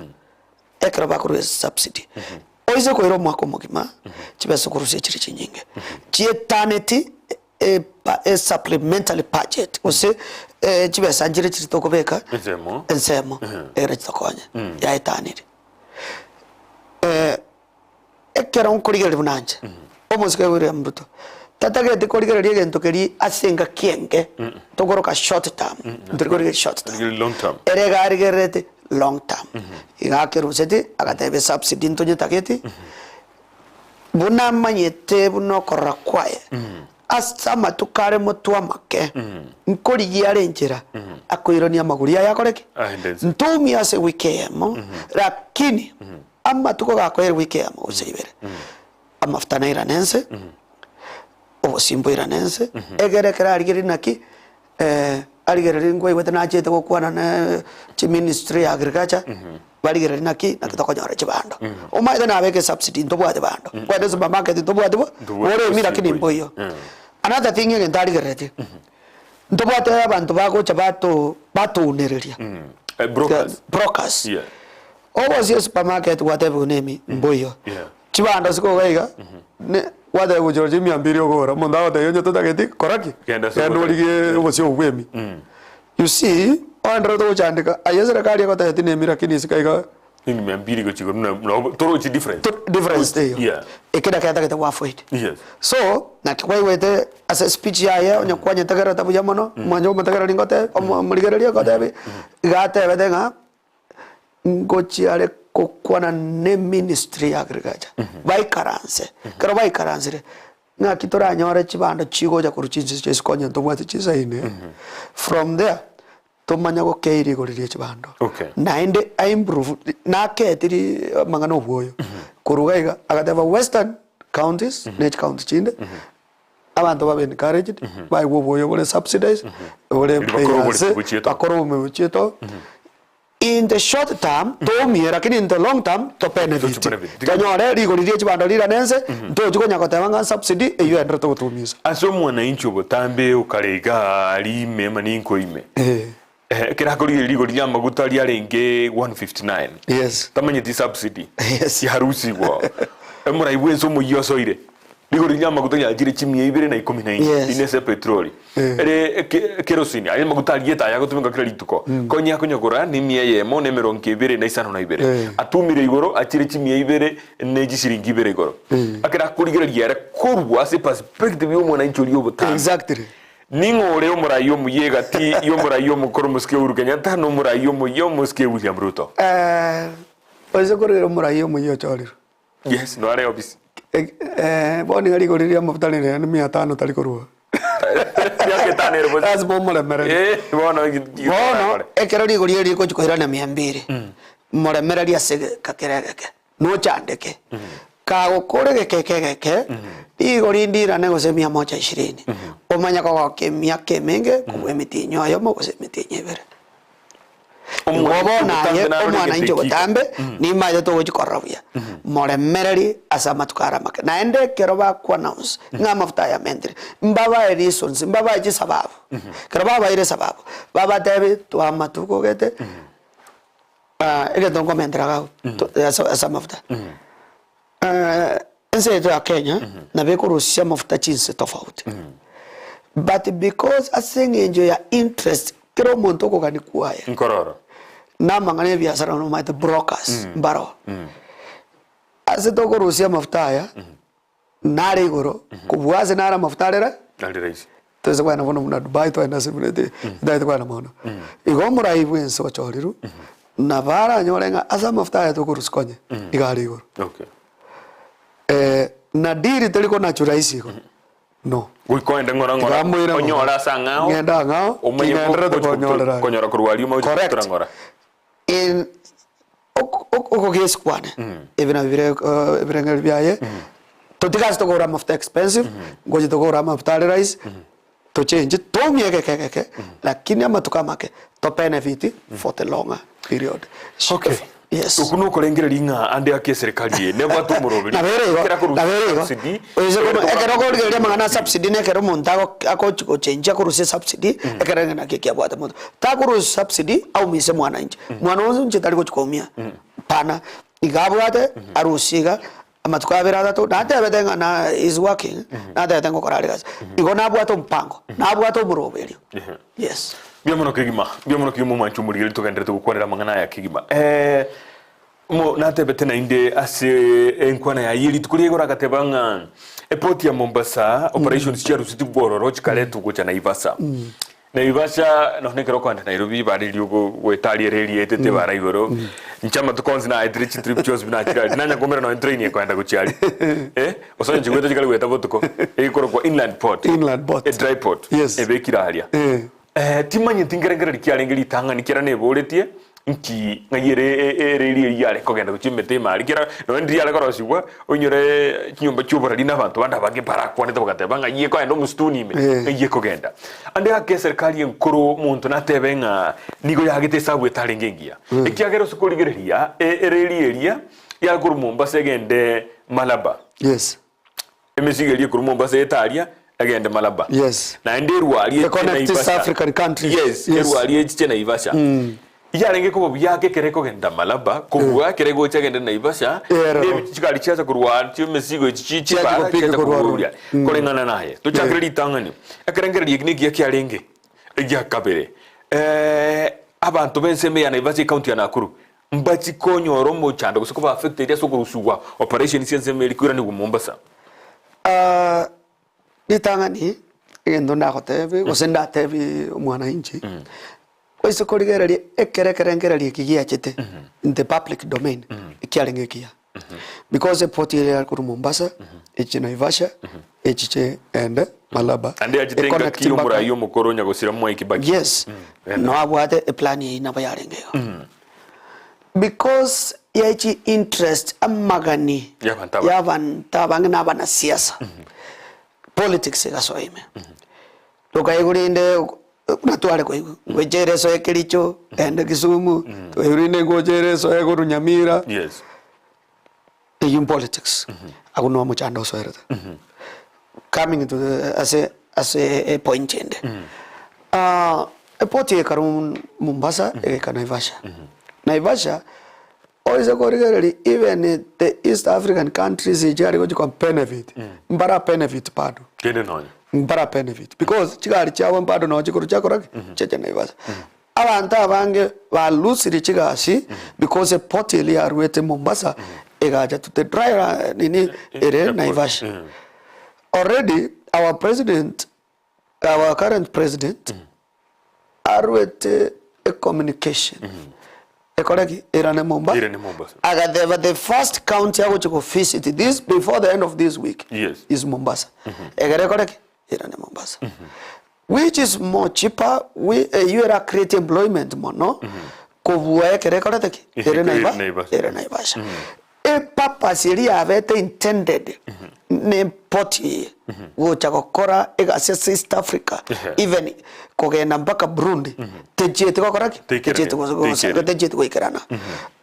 S2: ekero bakorwa esubsidy. Oise koira omwaka omogima chibesa okorusia chire chinyinge. Chietaneti e- e supplementary budget gose chibesa nchire chiri tokobeka
S1: Ensemo.
S2: ensemo egere chitokonye yaetanire. Ekero nkorigereria buna inche, omosike William Ruto, tatageti korigereria egento keria ase engaki enke, tokoroka short term, ntori korigereria short term.
S1: Long term.
S2: Ere iga arigerereti. Long term. Iga akeruseti agateba esubsidy ntonyetageti, buna amanyete buna okorora kwaye, ase amatuko are motwe amake, nkorigia are enchera akoirania amagori aye akore ki?
S1: Aende inse.
S2: Ntoumie ase ewiki eyemo, lakini amatuko gakoera ewiki eyemo gose ibere, amafuta nairane ense, obosie mboirane ense, egere ekero arigereria naki Arigereria nkwaigwete nachete gokwana ne chiministry ya agriculture, barigereria naki naki tokonyora chibando. Omanyete nabeke esubsidy ntobwate bando, kwani esupermarket ntobwati bo,
S1: Ntobwati
S2: oremi lakini
S1: bosi
S2: mboiyo. Another thing egento arigereretie, ntobwate abanto bagocha bato batounereria,
S1: Eh, brokers.
S2: brokers.
S1: Yeah.
S2: Ogosia esupermarket gwatebiwa na emi mboiyo.
S1: Yeah.
S2: Chibando sikoga iga, ne gwateba gochia roche mia mbiri okogora, omonto agotebia onye totageti kora ki?
S1: Genda ase
S2: Genda
S1: ogotaka.
S2: origie obosio obwo bwa emi. You see, oendererete gochandeka, aye eserekari egotebia nemi lakini isiko iga
S1: Ni mia mbiri gochia igoro na na torochi difference.
S2: to difference teiyo.
S1: Yeah.
S2: Eke naki atagete go avoid.
S1: Yes.
S2: So, naki kwaigwete ase speech yaye onye kwanyetegerete buya mono, mwanche komotegereri ngotebi omo omorigereria ngotebi, iga atebete ng'a. Ngochia are gokwana ne ministry ya agriculture, baikaranse, ekero baikaransire, ng'aki toranyore chibando chigocha korwa chinse chia isiko onye ntobwate chisaini, from there tomanye gokei rigori rie chibando.
S1: Okay.
S2: Naende a improve naketiri amang'ana obwoyo, korwa iga iga agateba western counties ne chicounty chinde. Abanto babe encouraged, baigwe oboyo bore subsidized, bore
S1: Erio bakore oboremi
S2: ase,
S1: bochiete.
S2: bakore oboremi bochiete. In the short term toumie lakini in the long term to benefit.
S1: Tochi benefit.
S2: Tonyore rigori rie chibando rirane ense, ntochi konya goteba ng'a subsidy eywo enderete gotoumisa.
S1: Ase omwananchi obotambe okare iga aria ime maninko ime,
S2: Eh.
S1: ekero akorigereria rigori ri'amaguta riarenge 159,
S2: Yes.
S1: tamanyeti subsidy
S2: Yes.
S1: yarusigwa oo. Omorai bwense omoyia osoire, Rigori ri'amaguta riachire chimia ibere na ikomi na inye,
S2: Yes.
S1: rinde ase epetroli.
S2: Eh.
S1: Ere eke- kerosini, aye amaguta aria etaya agotumeka kera rituko, konya akonyagora nemia eyemo na emerongo ebere na isano na ibere.
S2: Eh.
S1: Atumire igoro achire chimia ibere ne chisiringi ibere igoro.
S2: Eh.
S1: Ekero akorigereria ere korwa ase eperspective y'omwananchi oria obotambe.
S2: Exactly.
S1: Ning'o ore omorai omuya egati y'omorai omokoro omosike Uhuru Kenyatta na omorai omoyia omosike William Ruto?
S2: Eh, oise korera omorai omoyia ochorirwe.
S1: Yes, no are office.
S2: Eh, bono iga rigori ri'amafuta rire ne mia tano tari korwa.
S1: Miaka etano ere bosa.
S2: Lazima omoremererie.
S1: Eh, bono gi-
S2: Bono ekero rigori eri rigochi koirana mia mbiri, moremererie ase egeka kere egeke, nochandeke. Kagokora egeka eke egeke, rigori ndirane gose mia moja ishirini, omanye kogokia emiaka emenge kobua emetienyi oyomo gose emetienyi ebere. Igo bono aye omwananchi ogotambe, nimaete togochia korora buya, moremereri ase amatuko are amake. Naende ekero bakwa-announce ng'a amafuta aya amentire, mbabae reasons, mbabae chisababu. Ekero babaeire esababu, babatebie twamatuko gete, egento nkomentera iga abwo, ase ase amafuta. Ense yaito ya Kenya, nabo ekorusia amafuta chinse tofauti, but because ase eng'encho ya interest kera omonto okogania kwaye,
S1: Nkororo.
S2: na amang'ana ya ebiasara nomanyete brokers mbaro. Ase tokorusia amafuta aya, nare igoro, kobua ase nare amafuta arere.
S1: Are rahisi.
S2: Toise kogenda bono buna Dubai twagenda ase buna ete ntagete kogenda mono. Igo omorai bwense ochorirwe, nabo aranyore ng'a ase amafuta aya tokorusia konye, iga are igoro.
S1: Okay.
S2: Na deal teri konachwa rahisi igo, no.
S1: Goika oende ng'ora ng'ora,
S2: Tiga moire ng'ora.
S1: onyore ase ang'ao,
S2: Ng'ende ang'ao,
S1: omanye
S2: king'endererete
S1: gochi
S2: konyorera aria.
S1: konyora korwa aria omanye gochi
S2: Correct.
S1: gotura ng'ora.
S2: In okogesi kwane, ebi nabio bire ebirengererio biaye, totige ase tokogora amafuta expensive, ngochi tokogora amafuta are rahisi, tochenche toumie egeke egeke, lakini amatuko amake to benefit for the longer period.
S1: Okay.
S2: Yes.
S1: Okwo nokorengereria ng'a ande ake eserikari eye nebwate omoroberi.
S2: Nabo ere igo,
S1: Ekero akorusia
S2: nabo ere igo.
S1: subsidy,
S2: Oise
S1: ekero
S2: kono ekero okorigereria amang'ana a subsidy na ekero omonto ago agochi gochenchia akorusia esubsidy, ekero ng'a naki ekiabwate monto. Takorusia subsidy aumise mwananchi, mwananchi tari gochi koumia, hapana. Iga abwate, arusie iga, amatuko abere atato, natebete ng'a na is working, natebete ngokora are egasi. Igo nabwate omopango, nabwate omoroberio, yes.
S1: Mbuya mono kegima, mbuya mono kegima omwanchi omorigereria togenderete gokwanera amang'ana aya kegima. Eh, mo natebete naende ase enkwana yaye rituko ria igoro agateba ng'a eport ya Mombasa operations chiarusetigwe ororo chikaretwa gocha Naivasha. Naivasha nonya ekero okoenda Nairobi bare erio goetaria ere erietete bara igoro inche amatuko onsi naetire chitrip chionsi buna nachire aria nanya koumera nonya train ekoenda gochia aria eh gose onye chigwete chikare goeta botuko egekorokwa inland port
S2: Inland port.
S1: e dry port
S2: Yes.
S1: ebekire aria
S2: Eh.
S1: Eh, timanyeti nkerengererio kiarenge ritang'ani kera neboretie, nki ng'ai ere ere eria eyio yare kogenda gochia emete ime aria, kera nonya ndiria yare korosigwa, oinyore chinyomba chi'oborari na abanto bande abange mbarakwanete bagateba ng'ai ekoenda omosituni ime,
S2: Eh.
S1: ng'ai ekogenda. Ande ake eserikari enkoro omonto natebe ng'a nigo yagete esabu etarenge engiya, ekiagera ase korigereria e- ere eria eria yare korwa Mombasa egende Malaba.
S2: Yes.
S1: Emesigo eria ekorwa Mombasa ete aria egende Malaba.
S2: Yes.
S1: Naende erwaria eche
S2: Econnect East
S1: Naivasha.
S2: African countries.
S1: Yes,
S2: Yes.
S1: erwaria echiche Naivasha. Yarenge koba buya ake ekero ekogenda Malaba kobua ekero egocha egende Naivasha
S2: Eroro.
S1: ne chigari chiacha korwa chi'emesigo echi chi
S2: Chiacha
S1: chibara
S2: gopiga
S1: chiacha
S2: korwa
S1: korwa
S2: ororo.
S1: oria. Koreng'ana naye tochakere ritang'ani ekerengererio eki nekiya kiarenge egia kabere abanto b'ensemo ya Naivasha ecounty ya Nakuru Mbachi konyora omochando gose koba affected ase okorusigwa operation ase ensemo eria koiranigwa Mombasa.
S2: Ah, ritang'ani egento ndagotebie gose ndatebie omwananchi, oise korigereria ekere ekerengererio eki giachete in the public domain, ekiarenge ekiya. Because eport ere yare korwa Mombasa, eche Naivasha, echiche ende Malaba,
S1: Naende yachete engaki
S2: econnect
S1: ya
S2: mpaka
S1: omorai omokoro onya gosira Mwai Kibaki.
S2: Yes,
S1: Enda.
S2: no abwate eplan eyio nabo yarenge igo. Because ye chi interest amagani
S1: Y'abanto abange.
S2: y'abanto abange na abanasiasa, politics egasoa ime. Tokaigwa rinde buna tware koigwa, ngocha ere esoe Kericho, ende Kisumu, tokaigwa rinde ngocha ere esoe korwa Nyamira.
S1: Yes.
S2: Eyio politics, agwo no omochando osoerete. Coming to the ase ase epoint ende, eport ekarwa Mombasa egaika Naivasha. Naivasha, oise korigereria even the East African countries echi are gochi ko benefit, mbara benefit bado.
S1: Kende nonya.
S2: Mbara benefit because chigari chiabo bado noo chikorwa chiakora ki? Chiacha Naivasha. Abanto abange balusirie chigasi because eport eria yaruete Mombasa egacha to the dry nini ere Naivasha. Already our president, our current president aruete a communication ekore ki? Erane Momba
S1: Erane Mombasa.
S2: Agateba the first county agochi go visit this before the end of this week
S1: Yes.
S2: is Mombasa. Egere ekore ki? Erane Mombasa. Which is more cheaper, we eyio era create employment mono kobua ekero ekorete ki?
S1: Ere
S2: Ere Naiva
S1: Naivasha.
S2: ere Naivasha. Epurpose eria yabete intended ne port eye gocha gokora egasi ase East Africa
S1: Ehe.
S2: even kogenda mpaka Burundi techieti gokora ki?
S1: Teikerana.
S2: Techieti gose- gose-
S1: Teikerana.
S2: techieti goikerana.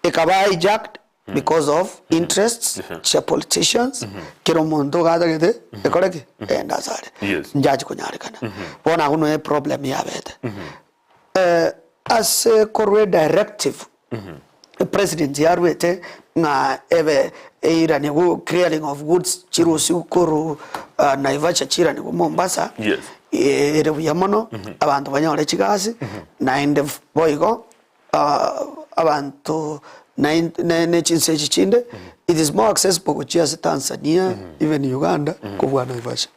S2: Ekaba hijacked because of interests chia politicians kera omonto iga atagete ekore ki egende asare
S1: Yes.
S2: njachi konyarekana bono agwo noe problem yabete Eh, ase korwa edirective president yarwete ng'a ebe eiranigwe clearing of goods chirusiwe korwa ah, Naivasha chiranigwe Mombasa
S1: Yes.
S2: eh, ere buya mono abanto banyore chigasi naende boigo abanto ne chinse echi chinde, it is more accessible gochia ase Tanzania, even Uganda, kobua Naivasha.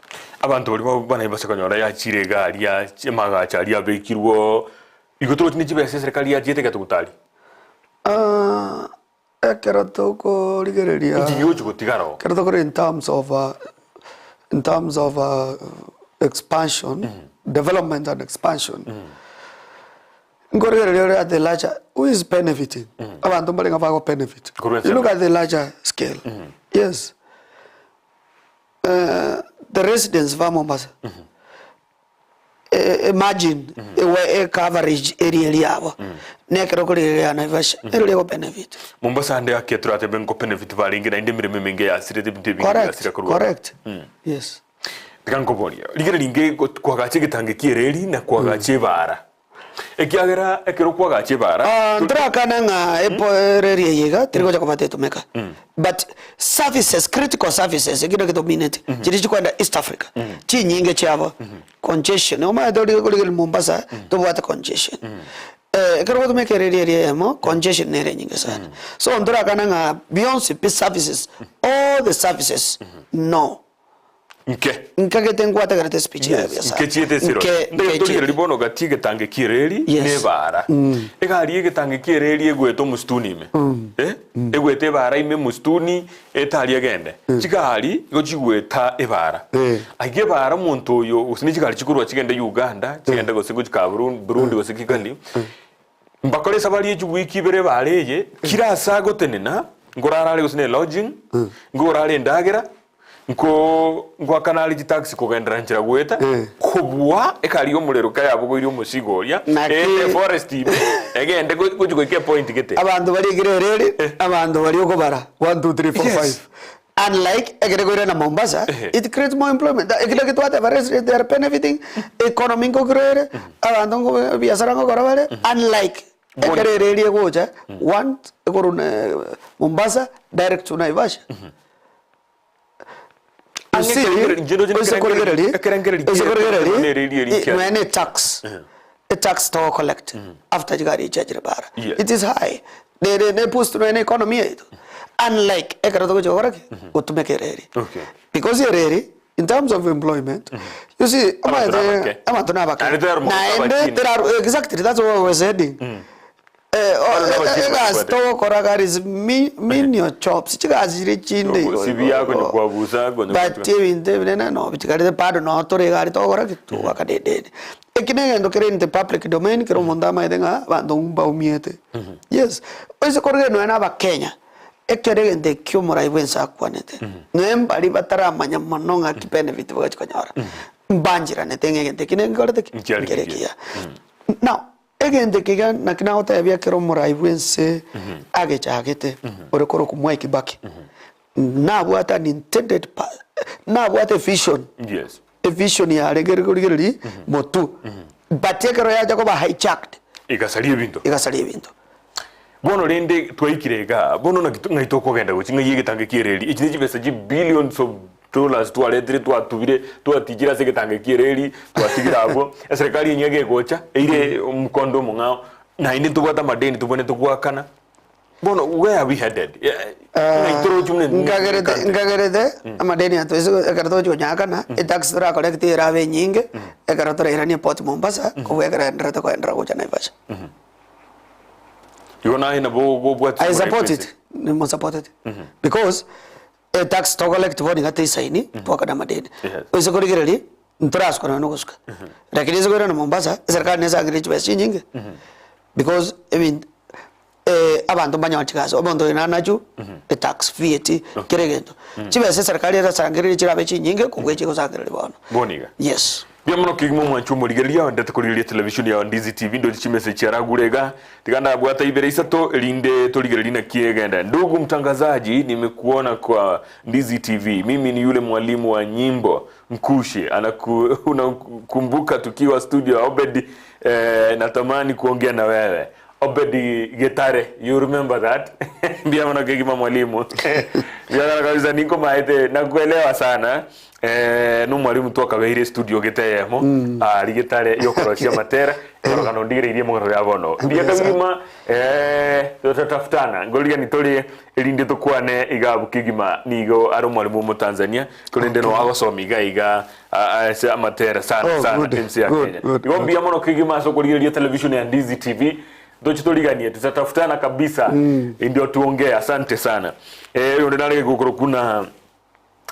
S1: Abanto baria ba Naivasha konyora yachire iga aria amagacho aria abekirwe igo torochi ne chibesa eserikari yachiete egatuguta aria.
S2: Ekero tokorigereria
S1: Inki gigochi gotigara oo?
S2: ekero tokorigereria in terms of in terms of expansion, development and expansion, nkorigereria ore at the larger, who is benefiting? Abanto mbare ng'a bago benefit.
S1: Korwa
S2: You look
S1: ensemo.
S2: at the larger scale, yes, the residents ba Mombasa, Imagine ewe ecoverage eria eria yabo nekero okorigereria Naivasha ero rigo benefit.
S1: Mombasa ande ake toratebe nko benefit barenge naende emeremo emenge yasirete ebinto ebinge
S2: Correct,
S1: biasira korwa ororo.
S2: correct. Yes.
S1: Tiga nkoborie, rigena ringe kwagacha egetange ki'ereri na kwagacha ebaara. Ekiagera ekero kwagacha ebaara,
S2: Ah, ntorakane ng'a epo ereri eye iga teri gocha koba tetumeka but services critical services ekio nakio tomineti chiria chikoenda East Africa chinyinge chiabo congestion omanyete ori korigereria Mombasa tobwate congestion ekero ogotumeka ereri eria eyemo congestion nere enyinge sana so ntorakane ng'a bionsi pi services all the services no.
S1: Nke.
S2: Nkagete nkwategerete espeech yaye
S1: Yes,
S2: buya sana.
S1: nke chiete esiro.
S2: Nke-
S1: Ndagete
S2: nke
S1: torigereria
S2: chiete.
S1: bono gati egetange ki'ereri
S2: Yes.
S1: na ebaara. Egari y'egetange ki'ereri egwete omosituni ime. Eh? Egwete ebaara ime omosituni etari egende. Chigari igo chigweta ebaara.
S2: Eh.
S1: Aiga ebaara omonto oyo gose ne chigari chikorwa chigende Uganda, chigende gose gochika Burundi gose Kigali, Mbakore esabari ye chiwiki ibere ebaare eye, kera ase agotenena, nkorara are gose ne lodging, nkorara endagera, nko ngoakana are chitaxi kogenderera nchera goeta, kobua egari y'omorero kayabogoirie omosigo oria,
S2: Naki-
S1: eete eforest ime, egende go- gochi goika epoint gete.
S2: Abanto barikire ereri, abanto baria okobara, one, two, three, four,
S1: Yes.
S2: five. Unlike ekere koirana Mombasa,
S1: Ehe.
S2: it creates more employment. Ekero naki twateba resident they are benefiting, economy nkokira ere, abanto nko ebiasara nkokora bare, unlike
S1: Bono-
S2: ekero ere eria egocha, one ekorwa na Mombasa direct to Naivasha. You
S1: Ang'e
S2: see,
S1: ekerengererio- inche ndoche
S2: oise
S1: nekerengererio-
S2: korigereria,
S1: ekerengererio
S2: oise
S1: kiaye
S2: korigereria,
S1: nere eria eria
S2: i-
S1: kiaye.
S2: nonya ne tax, etax togo collect after chigari echi chiachire bara,
S1: Yes.
S2: it is high. Nere ne boost nonya ne economy yaito. Unlike ekero togochia gokora ki? Gotumeka ereri.
S1: Okay.
S2: Because ereri in terms of employment, you see
S1: Abanto
S2: omanyete
S1: nabake.
S2: abanto nabake.
S1: Naende terarwa
S2: Naende
S1: abachina.
S2: terarwa exactly that's where I was heading. Eh,
S1: Abanto nabachina
S2: egasi
S1: babwate.
S2: togokora iga is mi- menial jobs, chigasi chiria chinde igo
S1: Sibi
S2: igo
S1: yako
S2: igo.
S1: nyokwabusa, konye
S2: But
S1: gochia.
S2: ebinto ebinene no bichikarete bado no tore iga aria togokora ki? Togwaka dedeni. Eki negento kere in the public domain kera omonto amaete ng'a abanto mbaumiete. Yes, oise korigereria nonya na abakenya, ekero egento ekio omorai bwensi akwanete, nonya mbaria bataramanya mono ng'aki benefit bagochi konyora, mbancheranete ng'a egento eki nenkorete ki?
S1: Nkiare
S2: Nkere
S1: kiya.
S2: kiya. Now, egento eke iga naki nagotebia ekero omorai bwense agechagete, ore korokwa Mwai Kibaki, nabwate an intended pa nabwate evision.
S1: Yes.
S2: Evision yarenge ere korigereria motu but ekero yacha koba hijacked
S1: Egasaria ebinto.
S2: egasaria ebinto.
S1: Bono rende twaikire igaa, bono naki to- ng'ai tokogenda gochia ng'ai egetange ki'ereri? Echi ne chibesa chi billions of dollars twaretire twatubire twatichire ase egetange ki'ereri, twatigire abwo, eserekari enyia gegocha, eire omokondo omong'ao, naende ntobwate amadeni tobwenerete goakana. Bono where are we headed? Ng'ai torochi buna
S2: Nkagerete
S1: country?
S2: nkagerete amadeni ato ase ekero togochi konyakana etax tora collect erabe enyinge ekero torairanie port Mombasa kobua ekero enderete koenderera gocha Naivasha.
S1: Igo naye nabo gobwati
S2: I support it, nimo supported because etax to collect bono iga teisaini twakane amadeni.
S1: Yes.
S2: Oise korigereria ntorasuka nonya na ogosuka lakini ase koirana Mombasa eserikari nesangire chibesa chinyinge because ebinto abanto mbanyore chigasi, omonto oyo nanachwe etax, VAT, kera egento. Chibesa eserikari erasangererie chirabe chinyinge kobua echi egosangereria bono.
S1: Bono iga.
S2: Yes.
S1: Mbuya mono kegima omwanchi omorigereria ondete korigereria televishoni ya Ndizi TV ndoche chimessage chiaragure iga tiga ndabwata ibere isato erinde torigererie naki egenda. Ndugu mtangazaji nimekuona kwa Ndizi TV mimi ni yule mwalimu wa nyimbo Nkushe anaku, unakumbuka tukiwa studio ya Obed eh, natamani kuongea na wewe Obed Getare you remember that mbuya mono kegima mwalimu mbuya mono kabisa ninkomaete nakuelewa sana eh, no mwalimu twakabeire studio gete eyemo ari Getare yokorosia amatera korogana ondigereirie omogano ya bono mbuya kegima eh, totatafutana ngorigani tore erinde tokwane igabu kegima nigo are omwalimu omotanzania Korende okay. agosoma iga iga ase amatera sana
S2: Oh,
S1: sana
S2: good,
S1: MC ya
S2: good,
S1: Kenya.
S2: good,
S1: Igo
S2: good.
S1: mbuya mono kegima ase okorigereria television ya Ndizi TV. Tochi toriganie tutatafutana kabisa ndio tuongee. Asante sana. Eh, oyo onde narenge gokoro kuna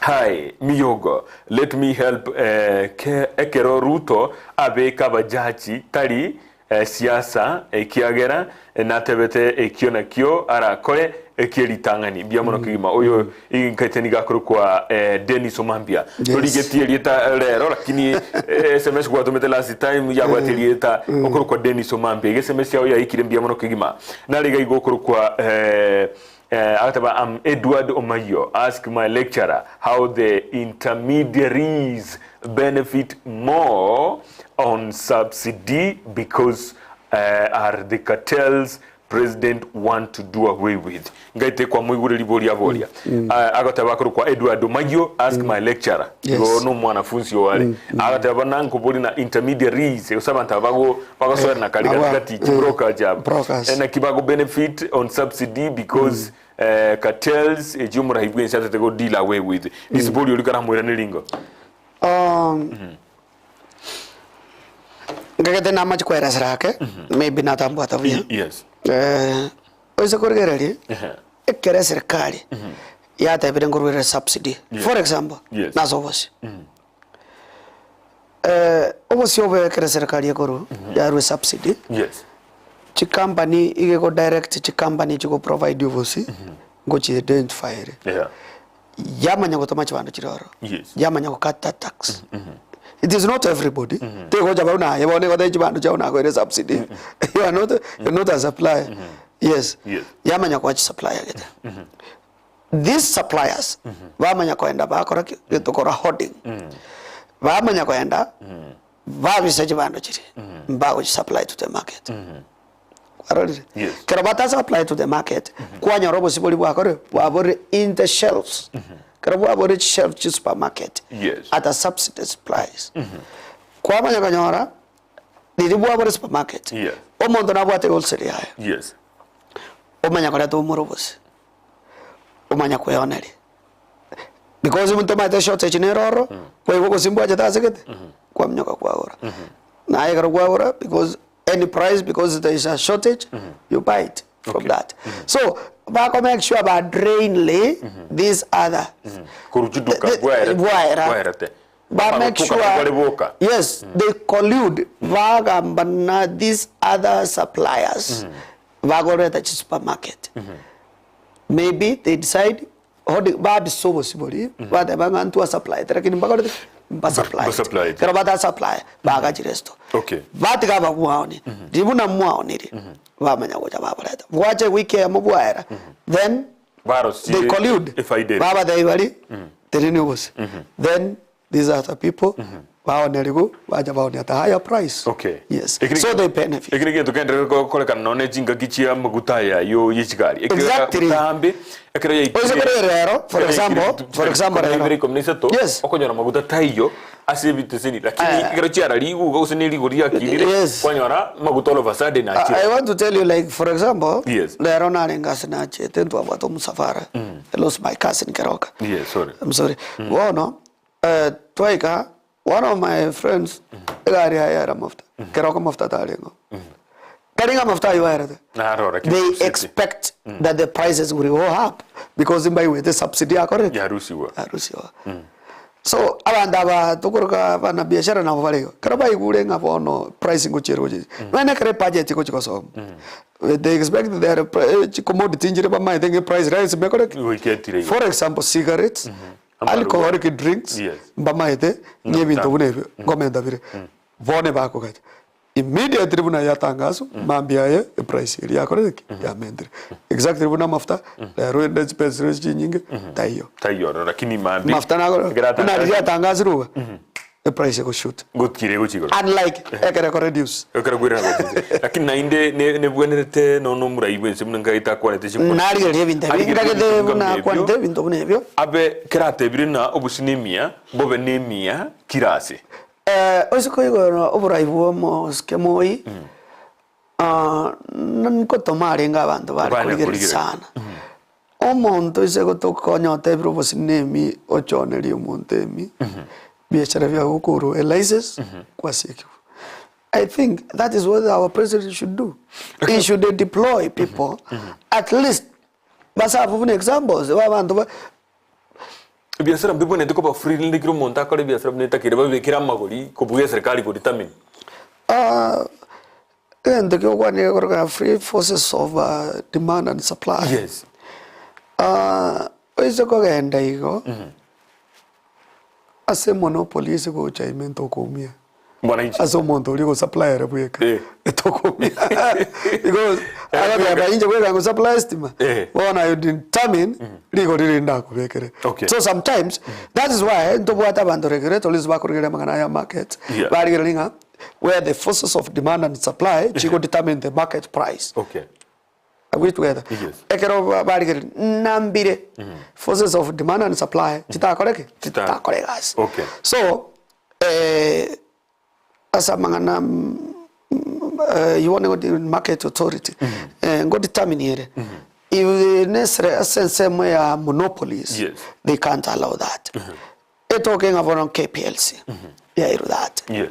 S1: Hi, Miyogo, let me help eh, ke, ekero Ruto abeka abajaji tari eh, siasa ekiagera natebete ekio nakio arakore ekie ritang'ani mbuya mono kegima oyo inkaete nigo akorokwa eh, Dennis Omambia
S2: Yes.
S1: torigetie erieta rero lakini eh, sms gwatomete last time yabwate erieta okorokwa Dennis Omambia iga sms yao yaikire mbuya mono kegima nare iga igo okorokwa eh, eh, agateba am Edward Omayio ask my lecturer how the intermediaries benefit more on subsidy because eh, are the cartels president want to do away with ngaite kwamoigure riboria boria Ah, agoteba akorokwa Edward Omayio ask my lecturer
S2: Yes.
S1: igo no mwanafunzi oare agoteba buna nkobori na intermediaries gose abanto aba bago bagosoerana kare
S2: Aba,
S1: gati gati chibrokers aba
S2: brokers.
S1: Eh, naki bago benefit on subsidy because eh, cartels echio omorai bwensi atete go deal away with risibori oria karamoirane ringo.
S2: Ngagete namache koeresera ake, maybe natambwata buya.
S1: Yes.
S2: Oise korigereria,
S1: Ehe.
S2: ekero eserikari yatebire nkorwere subsidy,
S1: Yes.
S2: for example,
S1: Yes.
S2: nase obosie. Obosie obo ekero eserikari ekorwa, yarwa esubsidy,
S1: Yes.
S2: chicompany iga ego direct chicompany chigo provide obosie, ngochi identify ere.
S1: Yeah.
S2: Yamanya gotoma chibando chiria ororo,
S1: Yes.
S2: yamanya gokata tax. It is not everybody, tegocha buna aye bono egotebia chibando chiago nakoire subsidy, you are not, you are not a supplier. Yes.
S1: Yes.
S2: Yamanya koa chisupplier gete. These suppliers, bamanya koenda bakora ki? Gento kora hoarding. Bamanya koenda, babisa chibando chiria, mbagochi supply to the market. Kwarorire?
S1: Yes.
S2: Kero bata supply to the market, kwanyora obosibori bwakore bwabore in the shelves. Kero bwabore chishelf chi supermarket
S1: Yes.
S2: at a subsidized price. Kwamanya konyora riria bwabore supermarket,
S1: Yes.
S2: omonto nabwate wholesale yaye,
S1: Yes.
S2: omanya koreta omoro obose, omanya kweoneria. Because omonto omanyete shortage nere ororo, kwaigwa obosie mbwachete ase gete, kwaminyoka kwagora. Naye ekero kwagora because any price because there is a shortage, you buy it from
S1: Okay.
S2: that. So bako make sure ba drainly these other
S1: Korwa chiduka bwaerete.
S2: bwaera.
S1: Bwaerete.
S2: Ba make
S1: Bagotuka
S2: sure
S1: bare boka.
S2: yes they collude bagamba na these other suppliers bagoreta chi supermarket maybe they decide hodi babisa obosi boria bateba ng'a ntwa supplyete lakini mbakorete ki? Mbasupplyete.
S1: Mbasupplyete.
S2: Ekero batasupply bagachire esto
S1: Okay.
S2: batiga abamwaoni riria buna mwaonire bamanya gocha baboreta bwacha ewiki eyemo bwaera then
S1: Barosie
S2: they collude
S1: efaida ere.
S2: babatebia baria tenenia obosi then These are the people baonerigwe bacha baonia at a higher price.
S1: Okay.
S2: Yes.
S1: Ekero
S2: So they benefit.
S1: Ekero egento kenderere gokorekana nonya ne chingaki chia amaguta aya yo ye chigari. Ekero
S2: Exactly.
S1: botambe ekero yaikire.
S2: Oise kore rero, for example, for example rero.
S1: Ibere ikomi na isato,
S2: Yes.
S1: okonyora maguta taiyo ase ebiteseni lakini
S2: Aya.
S1: ekero chiararigwe iga gose ne rigori riakinire
S2: Yes.
S1: kwanyora maguta all of a sudden
S2: I,
S1: achire.
S2: I want to tell you like for example,
S1: Yes.
S2: rero narenge ase nachete ntwabwate omusafara. I lost my cousin Keroka.
S1: Yes, sorry.
S2: I'm sorry. Bono twaika one of my friends egari yaye yare amafuta Keroka amafuta tarengeo. Tari ng'a amafuta aywo aerete.
S1: Narora
S2: They
S1: kibusete.
S2: expect that the prices will go up because mbaigwete subsidy yakorete
S1: Yarusigwa.
S2: yarusiwa. So abanto aba tokoroka abana biashara nabo bare igo. Ekero baigure ng'a bono price ngochia ere gochia nonye na ekero ebudget egochia gosoma they expect their chicommodity nchire bamaete ng'a eprice rahisi ekore ki?
S1: Goika etire igo.
S2: For example cigarettes, alcoholic drinks
S1: Yes.
S2: mbamaete ng'a ebinto buna ebio nkomenta bire. Bono ebakogacha. Immediately buna yatangaswa, mambia aye eprice eria yakorire ki? Yamentire. Exactly buna amafuta, rero ende chipesa chinyinge, taiyo.
S1: Taiyo ororo lakini mambia.
S2: Mafuta nagoro,
S1: Ekero
S2: buna riria
S1: atangasirwe.
S2: yatangasirwe iga, eprice egoshoot.
S1: Gotire gochia igoro.
S2: Unlike ekero eko reduce.
S1: Ekero kwerera gochia inse. Lakini naende ne nebwenerete nono omorai bwense buna nkaete akwanete chinkwana.
S2: Narigereria ebinto ebi,
S1: Arigereria
S2: nkagete
S1: ebinto
S2: buna
S1: buna ebio.
S2: akwanete ebinto buna ebio.
S1: Abe kera atebire ng'a obosie nemia, bobe nemia kira ase.
S2: Ase koigora oborai bw'omosike moi, nkotoma arenge abanto bare
S1: Banya
S2: korigereria
S1: korigereria.
S2: sana. Omonto ase gotoka onye otebire obosie na emi, ochonerie omonto emi, biashara biago okorwa elicense, kwasiekigwa. I think that is what our president should do. He should deploy people at least baserve buna examples ba abanto ba.
S1: Ebiasara mbibwenerete koba free rende kera omonto akore ebiasara buna etakeire babekere amagori kobugia eserekari ko determine.
S2: Egento kiogokwana nigo gekoroka free forces of demand and supply.
S1: Yes.
S2: Oise kogenda igo, ase emonopoly ase gocha ime ntokoumia.
S1: Mwananchi.
S2: Ase omonto oria ogosupply ere bweka
S1: Eh.
S2: etokoumia because agoteba inche bweka ngosupply estima
S1: Eh.
S2: bono I determine rigori riri ndakobekere.
S1: Okay.
S2: So sometimes that is why ntobwate abanto regulatories bakorigereria amang'ana aya market
S1: Yeah.
S2: barigereria ng'a where the forces of demand and supply chigo determine the market price.
S1: Okay.
S2: Are we together?
S1: Yes.
S2: Ekero barigereria nambire forces of demand and supply chitakore ki?
S1: Chita-
S2: Chitakore egasi.
S1: Okay.
S2: So eh, ase amang'ana you want to market authority eh, ngo determine ere if nesere ase ensemo ya monopolies
S1: Yes.
S2: they can't allow that. Etoke ng'a bono KPLC yairwe that
S1: Yes.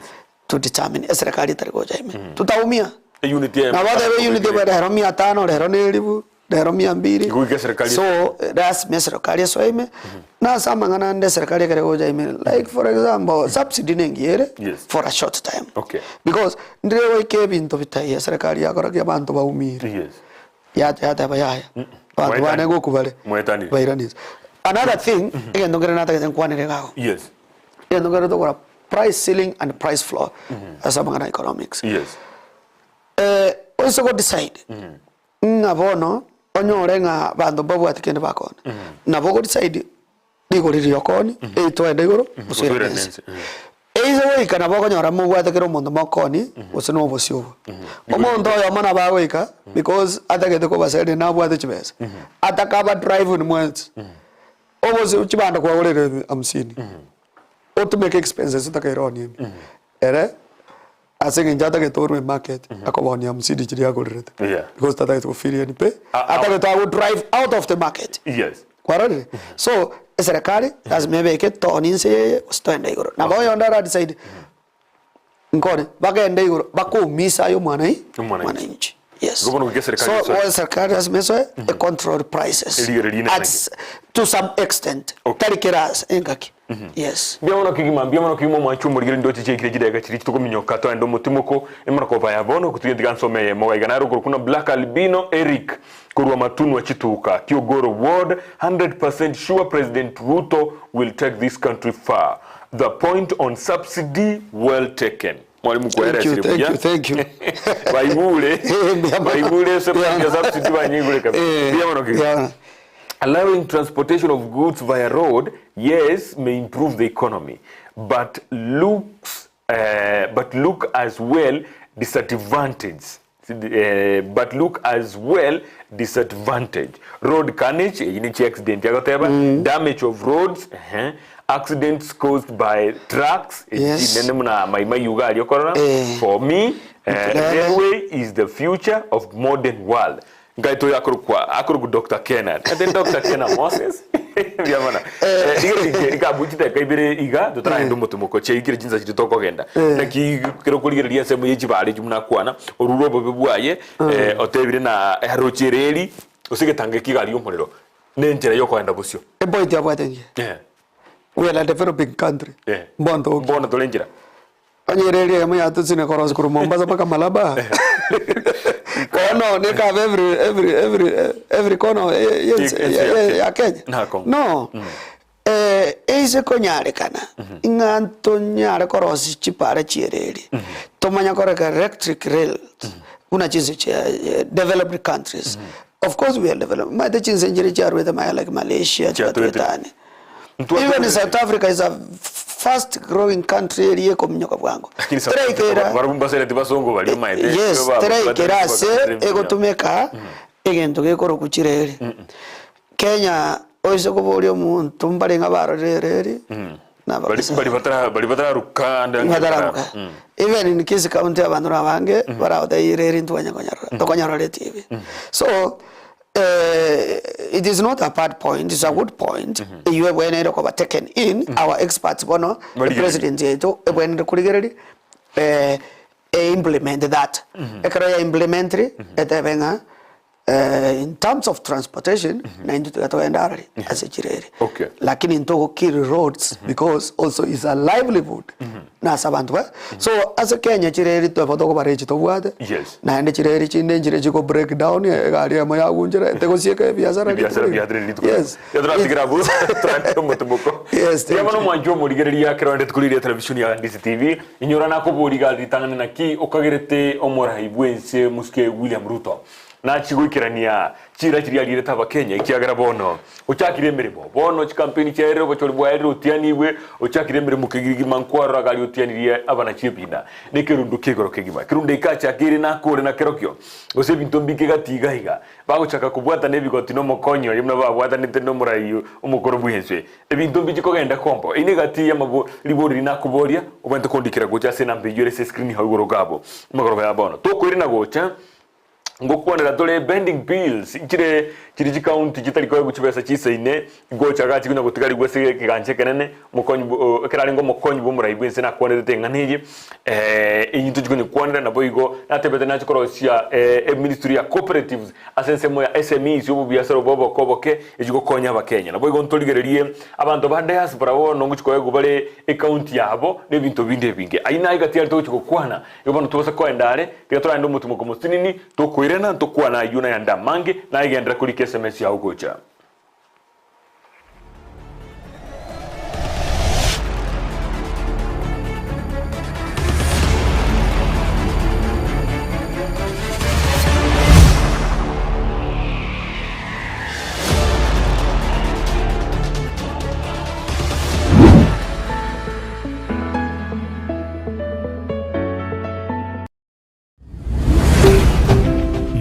S2: to determine eserekari etari gocha ime. Tutaumia.
S1: Eunit eye
S2: Nabo otebe eunit ebe rero mia tano, rero na elifu, rero mia mbiri.
S1: Igo goika eserekari
S2: So lasima eserekari esoe ime, na ase amang'ana ande eserekari ekere gocha ime like for example subsidy na engiya ere
S1: Yes.
S2: for a short time.
S1: Okay.
S2: Because ndire goika ebinto bitaiyo eserekari yakora ki abanto baumire.
S1: Yes.
S2: Yat yateba yaya abanto bane
S1: Mwaetani-
S2: gokwa bare
S1: mwaetanire.
S2: bairanie. Another thing egento nkere natagete nkwanere iga ago.
S1: Yes.
S2: Egento nkere tokora price ceiling and price floor ase amang'ana a economics.
S1: Yes.
S2: Eh, oise go decide ng'a bono onyore ng'a abanto mbabwati kende bakona, nabo ogo decide Rigori ri'okoni eritwende igoro gose
S1: Gose
S2: oirane
S1: oirane
S2: ense.
S1: ense.
S2: Eise goika nabo okonyora mobwate kera omonto mokoni gose na obosio obo. Omonto oyomo nabo agoika because atagete kobaseria nabwate chibesa, ataka drive mwensi, obosio chibando kwagorire hamsini, otumeke expenses otakaire oonie ime, ere ase eng'encho atagete orwe emarket akoboonia hamsini chiria agorerete
S1: Yeah.
S2: because tatagete gofeel any pain,
S1: Ah, ah.
S2: atagete ago drive out of the market.
S1: Yes.
S2: Kwarorire? So, eserekari lazima ebeke toni inse eye gose toende igoro. Nabo oyonde ara decide nkore, bagende igoro bakoumisa aye omwanai
S1: Omwananchi.
S2: mwananchi. Yes.
S1: Igo bono goika eserekari
S2: So,
S1: esoe.
S2: bono eserekari lazima esoe e control prices.
S1: Erigererie
S2: At
S1: naki.
S2: to some extent.
S1: Okay.
S2: Tari kera ase engaki. Yes.
S1: Mbuya mono kegima, mbuya mono kegima omwanchi omorigeri ndoche chiaikire chidakika chiria chitokominyoka toende omotimoko emorokoba ya bono gotiga tiga nsome eyemo gaiga naro okorokwa na Black Albino Eric Korwa matunwa chituka, Kiogoro ward, 100% sure President Ruto will take this country far. The point on subsidy well taken. Mwalimu
S2: Thank you,
S1: kwaeresire
S2: thank
S1: buya.
S2: you, thank you.
S1: Baigure.
S2: Eh, mbuya mono.
S1: Baigure ase
S2: Mbuya
S1: ya subsidy banyigure kabisa.
S2: Eh,
S1: Mbuya mono kegima.
S2: yeah.
S1: Allowing transportation of goods via road, yes, may improve the economy, but looks, uh, but look as well disadvantage But look as well disadvantage road carnage eyio ne chiaccident agoteba damage of roads ehe accidents caused by trucks
S2: Yes.
S1: chinene muna maimai iga aria okorora
S2: Eh.
S1: for me eh,
S2: Nkurebe.
S1: railway is the future of modern world Ngai toyo akorokwa akorokwa Doctor Kena ate Doctor Kena Moses mbuya mono Eh, iga rinche ikabu chidakika ibere iga totaragenda omotimoko chiaikire chinsa chiria tokogenda naki kero okorigereria ensemo ye chibare echio buna akwana orure obobe bwaye eh, otebire na aroche ereri gose egetango eke iga aria omorero na enchera ya okoenda bosio
S2: Epoint yabwate engiya.
S1: Eh,
S2: We are a developing country.
S1: eh.
S2: Mbono togokia.
S1: Mbono tore enchera
S2: Onye ere eria eyemo yatosine korosia korwa Mombasa mpaka Malaba, kono nekaba every every every every corner ye- ye-
S1: Ye-
S2: ye- ye- ya Kenya.
S1: Nako.
S2: No, eise konyarekana ng'a ntonyare korosia chipara chi'ereri, tomanya koreka electric rails buna chinse chia developed countries. Of course we are developed, omanyete chinse nchire chiarwete magega like Malaysia,
S1: Chiatwete.
S2: chiatwete
S1: Ntwatwete.
S2: Even South Africa is a fast growing country eria ekominyoka bwango.
S1: Lakini South Africa
S2: Teraikera
S1: barabwo mbasereti basongo baria omanyete
S2: yes,
S1: baba-
S2: teraikera ase
S1: batari-
S2: egotumeka egento gekorokwa chireri. Kenya oise koboria omonto mbare ng'a barorire ereri naba
S1: Bari bari batara bari batararuka ande
S2: batararuka. Even in Kisii county abanto nabange baragotebia ereri ntwanya konyarora tokonyarora etibi. So It is not a bad point, it's a good point. Eywo ebwenerete koba taken in, our experts bono,
S1: Barigererie.
S2: president yaito ebwenerete korigereria eh, e implement that. Ekero ya implementri, etebe ng'a eh, in terms of transportation, naintwe tiga togende arari ase chireri.
S1: Okay.
S2: Lakini ntogokill roads because also is a livelihood nase abanto ba. So ase Kenya chireri tweba tokobara echi tobwate.
S1: Yes.
S2: Naende chireri chinde nchire chiko break down egari eyemo yagunchera etegosieka ebiasara
S1: Ebiasara
S2: rituko
S1: biatire
S2: rigima.
S1: rituko.
S2: Yes.
S1: Yaturatigera abwo turande omotomoko.
S2: Yes, thank
S1: Riria bono
S2: you.
S1: mwanche omorigereria ekero rende tukorigereria televishoni ya Ndisi TV, inyora nakobori iga ritang'ani naki okagerete omorai bwense mosike William Ruto. Nachie goikerania chiira chiria arirete Abakenya, ekiagera bono ochakire emeremo. Bono chikampeni chiaerire, obochori bwaerire, otianigwe, ochakire emeremo kegima nkwarora gari otianirie abanachi ebina nekerundo kia igoro kegima. Ekerundo eke achakeire nakore nakerokio, gose ebinto mbike gati iga iga. Bagochaka kobwatana ebigoti nomokonyi oye buna babwatanete nomorai omokoro bw'ense. Ebinto mbichi kogenda kombo. Eyio negati y'amabo ribori riria nakoboria, obwenerete kondikera gocha ase enamba eyio ere ase escreen hau igoro iga abwo. Amagoroba ya bono. Tokoirana gocha. Ngokwanera tore bending bills nchire chiri chikaunti chitari koegwa chibesa chisaine gocha gachi konya gotigarigwa ase ekegancha ekenene omokonyi bwo ekero arenge omokonyi bw'omorai bw'ense nakwanerete eng'ana eye eyio tochi konyekwanera naboigo natebete nache korosia eministry ya cooperatives ase ensemo ya SMEs obobiasara obo oboke oboke echi gokonya abakenya naboigo ntorigererie abanto ba diaspora bono ngochi koegwa bare ecounty yabo na ebinto binde ebinge. Ayio naye gati aria togochi gokwana. Igo bono tobasa koenda are, tiga toragende omotimoko omosinini, tokoirana, ntokwane ayio nayande amange, naye genderera korika sms yao gocha.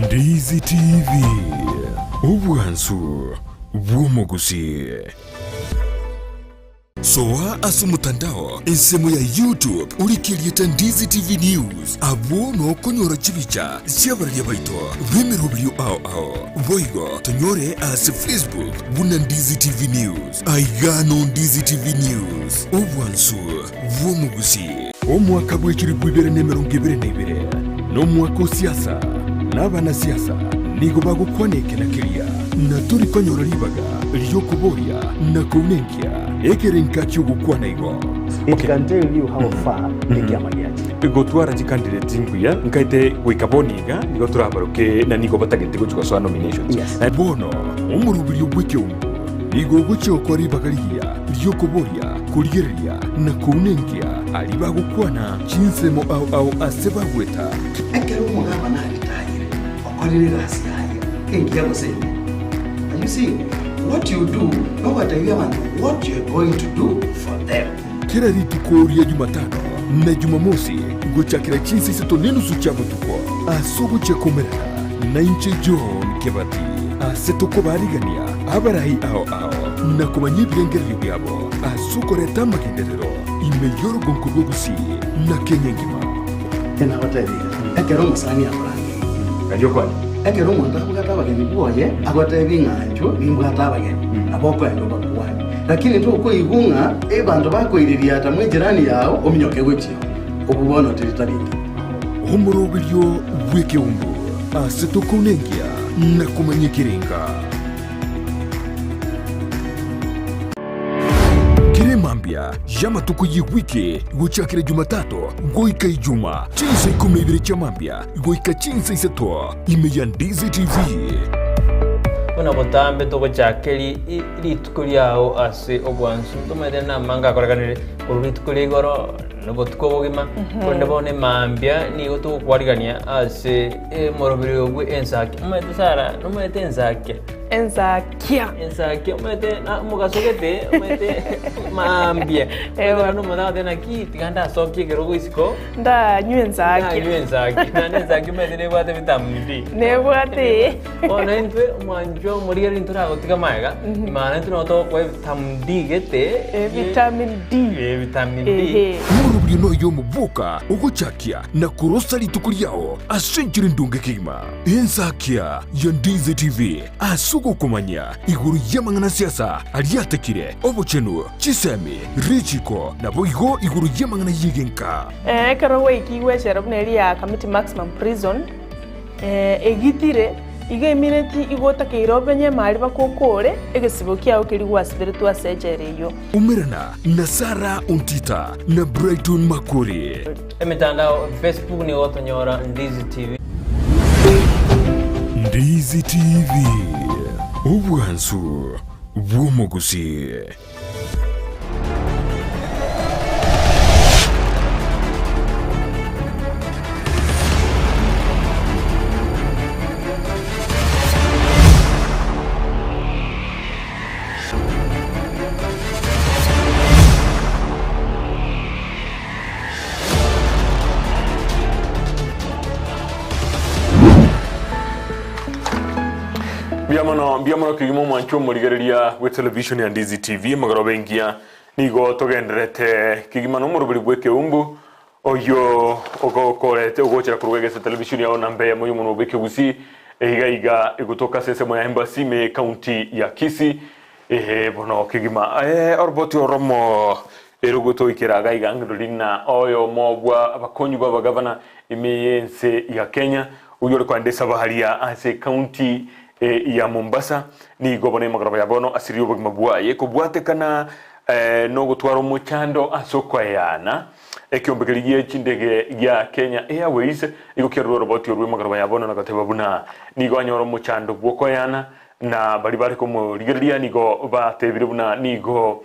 S3: Ndizi TV, obwansu bw'omogusii. Soa ase omotandao ensemo ya YouTube orike erieta Ndizi TV News abwo nokonyora chibicha chi'abararia baito b'emeroberio ao ao. Boigo tonyore ase Facebook buna Ndizi TV News. Aiga no Ndizi TV News, obwansu bw'omogusii. Omwaka bw'echilifu ibere na emerongo ebere na ibere nomwaka o siasa, na abanasiasa nigo bagokwana eke na keria, na tori konyora ribaga ri'okoboria na kounenkia ekerenka ki'ogokwana igo.
S4: It can tell you how far ekiama giachire.
S1: Gotwara chicandidate mbuya nkaete goika bono iga nigo torabaroke na nigo batagete gochia gosoa nominations.
S4: Yes.
S3: Bono omoroberio bw'ekeungo nigo ogochia gokora ribaga rigiya ri'okoboria, korigereria, na kounenkia aria bagokwana chinsemo ao ao ase bagweta.
S5: Ekero omogabana aritayire, okorire egasi yaye engiya gose embe. And you see, what you do, nogotebia abanto what you are going to do for them.
S3: Kera rituko ria Jumatano na Jumamosi gochakera chinsa isato nenusu chia botuko ase ogochia komerana nainche John Kebati ase tokobarigania abarai ao ao na komanya ebirengererio biabo ase okoreta amagenderero ime y'orogonko rwa Gusii na Kenya engima.
S5: Nabatebirie, ekero omosani akorangeirie, ekero omonto abwate abageni bwoye, agotebie ng'a inchuo nimbwate abageni, nabo okoenda obakwanie. Lakini tokoigwa ng'a abanto bakoiriria ata mw'ejirani yao ominyoke gochia oo, obwo bono teri tari engiya.
S3: Omoroberio bw'ekeumbu ase tokounenkia na komanya ekerenga. Kera emambia y'amatuko y'ewiki gochakera Jumatatu goika Ijuma, chinsa ikomi na ibere chia mambia goika chinsa isato, ime ya Ndizi TV.
S6: Buna botambe togochake rituko riao ase obwansu, ntomaete namange akorekanire korwa rituko ria igoro na obotuko obogima, korende bono emambia nigo togokwarigania ase omoroberi oyo bwe ensaki. Omanyete Sarah, nomanyete ensakia?
S7: Ensakia.
S6: Ensakia omanyete na omogaso gete omanyete maambia.
S7: Ewa.
S6: Omanyete omonto agoteba naki tiga ndasokie ekerogo isiko.
S7: Ndanywe ensakia.
S6: Ndanywe ensakia. Naende ensakia omanyete nebwate vitamin D.
S7: Nebwate.
S6: Bono intwe omwanchwa omorigereria ntoragotiga magega, maana intwe nabo togokoa evitamin D gete.
S7: Vitamin D.
S6: Vitamin D.
S7: Ehe.
S3: Omoroberio noyo omoboka ogochakia na korosa rituko riao ase enchera endonge kegima. Ensakia ya Ndizi TV ase ogokomanya igoro y'amang'ana siasa aria atekire, obochenu, chisemi, richiko, naboigo igoro y'amang'ana y'egenka.
S7: Ekero gwaikigwe echela buna eria ya Kamiti Maximum Prison, egitire, igo emineti igo otakeire obenye emari mpaka okore egesibo kiao keria gwasiberetwe ase echela eyio.
S3: Umerana na Sarah Ontita na Brighton Makori.
S6: Emetandao, Facebook nigo gotonyora Ndizi TV.
S3: Ndizi TV, obwansu bw'omogusii.
S1: Mbuya mono, mbuya mono kegima omwancho omorigereria bwe television ya Ndizi TV amagoroba engiya nigo togendererete kegima na omoroberi bw'ekeumbu. Oyio ogokorete ogochera korwa egese televisheni yao namba eyemo y'omonwa bw'ekegusii iga iga egotoka ase ensemo ya Embasi ime y'ecounty ya Kisii. Eeh bono kegima eh oroboti oromo erogotoikera iga iga ng'endo rina oyomo bwa abakonyi ba abagavana ime y'ense ya Kenya oyio ore koenda esabari ya ase ecounty ya Mombasa nigo bono emagoroba ya bono asirie obogima bwaye kobwatekana nogotwara omochando ase okoeana. Ekiombe keria gie chindege gia Kenya Airways nigo kiarure oroboti orwo emagoroba ya bono na goteba buna nigo anyora omochando bw'okoeana na baria bare komorigereria nigo batebire buna nigo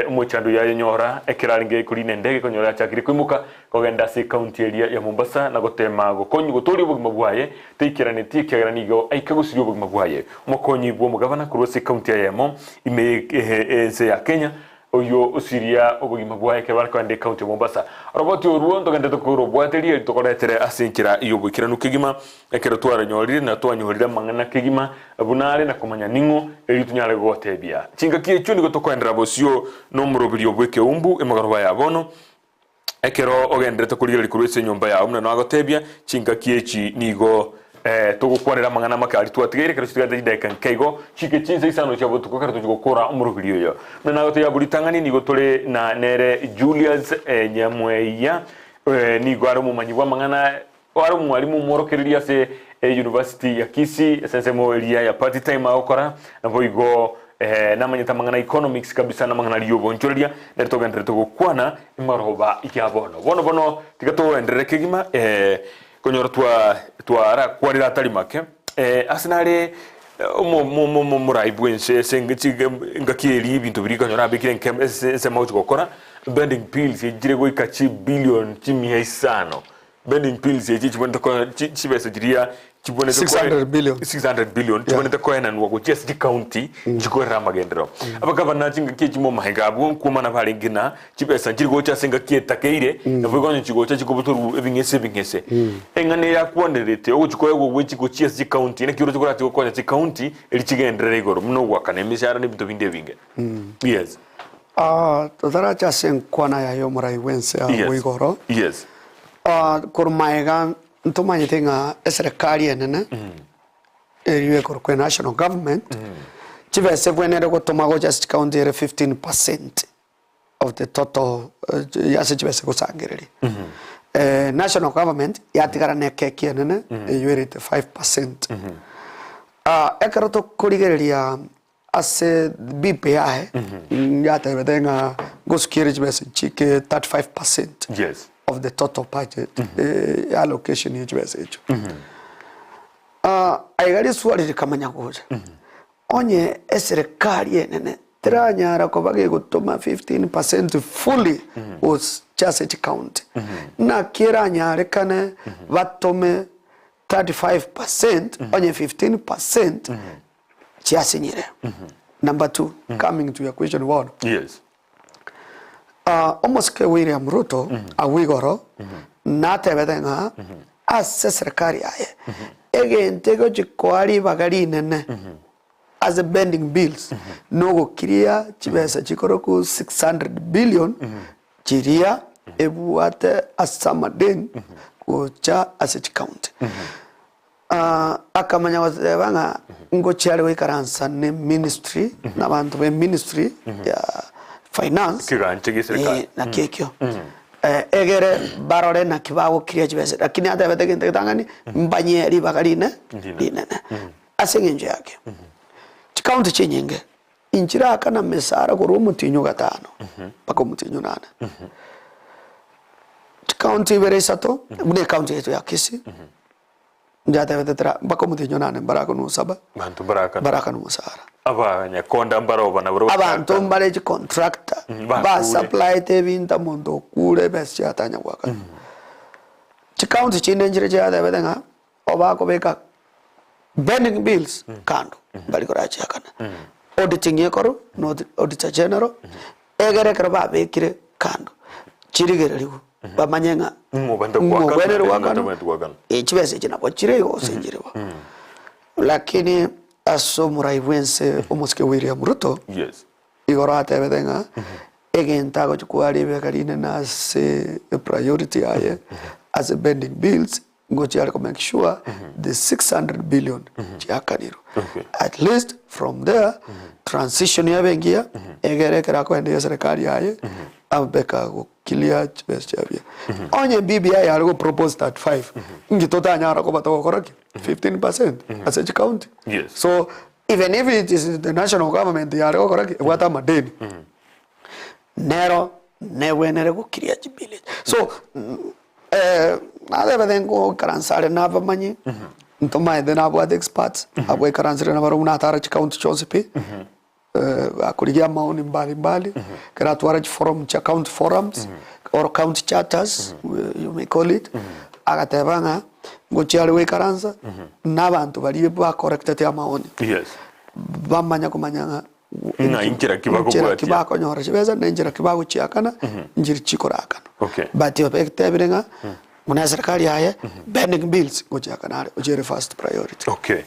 S1: omochando oyo ayenyora ekero arenge korina endege konyora yachakire koimoka kogenda ase ekaunti eria ya Mombasa na gotema gokonywa gotoria obogima bwaye taikeranetie ekiagera nigo aika gosiria obogima bwaye. Omokonyi bw'omogabana korwa ase ekaunti eyemo ime y'ense ya Kenya Oyio osiria obogima bwaye ekero bare kogenda ekaunti ya Mombasa. Roboti orwo ntogenderete korobwateria erio tokoretere ase enchera y'oboikeranu kegima, ekero twaranyorire na twanyorire amang'ana kegima buna are na komanya ning'o, erio tonyare gogotebia. Chingaki echio nigo tokoenderera bosio nomoroberio bw'ekeumbu emegoroba ya bono, Ekero ogendererete korigereria korwa ase enyomba yao, buna nagotebia, chingaki echi nigo togokwanera amang'ana amake aria twatigaire, ekero chitigarete chidakika nke igo, chike chinsa isano chia botuko ekero tochia gokora omorobiri oyo. Buna nagotebia abwo ritang'ani nigo tore na nere Julius Nyamweya, nigo are omomanyi bw'amang'ana Are omwalimu omworokereria ase University ya Kisii ase ensemo eria ya part time agokora, naboigo namanyete amang'ana a economics kabisa na amang'ana aria y'obonchoreria, nere togendererete gokwana emaroba ya bono. Bono bono tiga toenderere kegima konyora twa twarakwanire atari make ase nare omorai bwense ase engaki eria ebinto biria konyora abekire ensemo agochi gokora, bending pills echire goika chibillion chimia isano. Bending pills echi chibwenerete ko chi chibesa chiria chibwenerete
S2: 600 billion.
S1: 600 billion chibwenerete koenanwa gochia ase chicounty chikorere amagenderero. Abagavana chingaki echi momahega abwo nkwomana barenge na chibesa nchiri gocha ase engaki etakeire nabo igo onye chigocha chikobutorwa ebing'ese ebing'ese. Eng'ana eye yakwanerete ogochi koegwa gwe gochia ase chicounty naki oroche korache gokonya chicounty eri chigenderere igoro buna ogoakana emeshahara na ebinto binde ebinge. Yes.
S2: Ah, totaracha ase enkwana yaye omorai bw'ense abwo
S1: Yes.
S2: igoro,
S1: Yes.
S2: ah, korwa magega ntomanyete ng'a eserekari enene eywo ekorokwa enational government, chibesa ebwenerete gotoma gocha ase chikaunti ere 15 percent of the total eh, ase chibesa egosangereria. National government yatigara na ekeki enene eywo erete 5%. Ah, ekero tokorigereria Ase BBI yatebete ng'a ngosukia ere chibesa chike 35%
S1: Yes.
S2: of the total budget eh, allocation ye chibesa echio. Ah, aiga riswali rikamanya gocha, onye eserekari enene teranyara koba gegotoma 15% fully gocha ase chicounty, naki eranyarekane batome 35% onye 15% chiasinyire. Number two, coming to your question bono.
S1: Yes.
S2: Ah, omosike William Ruto agwo igoro natebete ng'a ase serikali yaye egento egochi koa ribaga rinene ase bending bills nogokiria chibesa chikorokwa 600 billion chiria ebwate ase amadeni gocha ase chicounty. Akamanya goteba ng'a ngochia are goikaransa ne ministry na abanto be ministry ya finance
S1: Ekegancha gie serikali.
S2: eh, naki ekio egere barore naki bagokiria chibesa lakini atebete egento getang'ani mbanye ribaga rine
S1: Rinene.
S2: rinene ase eng'encho yake chikaunti chinyinge inchirakana mesara korwa omotienyi o gatano mpaka omotienyi o nane. Chikaunti ibere isato buna ekaunti yaito ya Kisii Njatebete tira mpaka omotienyi onane mbarakonwa osaba,
S1: Abanto mbarakana.
S2: mbarakanwa omosara.
S1: Abanyakonda mbaroba nabwo
S2: Abanto mbare chicontractor,
S1: bakure.
S2: basuppliete ebinto omonto okure ebesa chiatanya goakana. Chicounty chinde nchire chiatebete ng'a obakobeka pending bills kando, mbari korachiakana. Auditing ekorwe na auditor general, egere ekero babekire kando, chirigererigwe. bamanye ng'a
S1: Ng'o obwenerete goakana,
S2: ng'o obwenerete
S1: naende ng'o
S2: goakana,
S1: otabwenereti goakana.
S2: eh, chibesa echi nabo chire igo gose nchire bo. Lakini ase omorai bwense omosike William Ruto,
S1: Yes.
S2: igoro atebete ng'a. Egento agochia kwaribeka rinene ase epriority yaye ase pending bills ngochia are ko make sure the 600 billion chiakanirwe.
S1: Okay.
S2: At least from there transition yabe engiya egere ekero akoenda eserikari yaye abe kagokilia chibesa chiaye buya. Onye BBI yare go propose 35 inki totanyara koba togokora ki? 15% ase chicounty.
S1: Yes.
S2: So even if it is the national government yare gokora ki? Ebwate amadeni. Nero nebwenere gokiria chibili echi. So natebete ngoikaransa are nabamanyi, ntomaete nabwate experts, abwaikaransire nabarobwo natara chicounty chionsi pi, akorigia amaoni mbali mbali, ekero atwara chiforum chia county forums, or county charters, you may call it, agateba ng'a ngochia are goikaransa, na abanto baria bakorectete amaoni,
S1: Yes.
S2: bamanya komanya ng'a
S1: Ng'a inchera ki
S2: Inchera ki
S1: bakobwatia.
S2: bakonyora chibesa na inchera ki bagochiakana, nchiri chikorakana.
S1: Okay.
S2: But etebire ng'a buna eserikari yaye pending bills ngochiakana are ochiere first priority.
S1: Okay.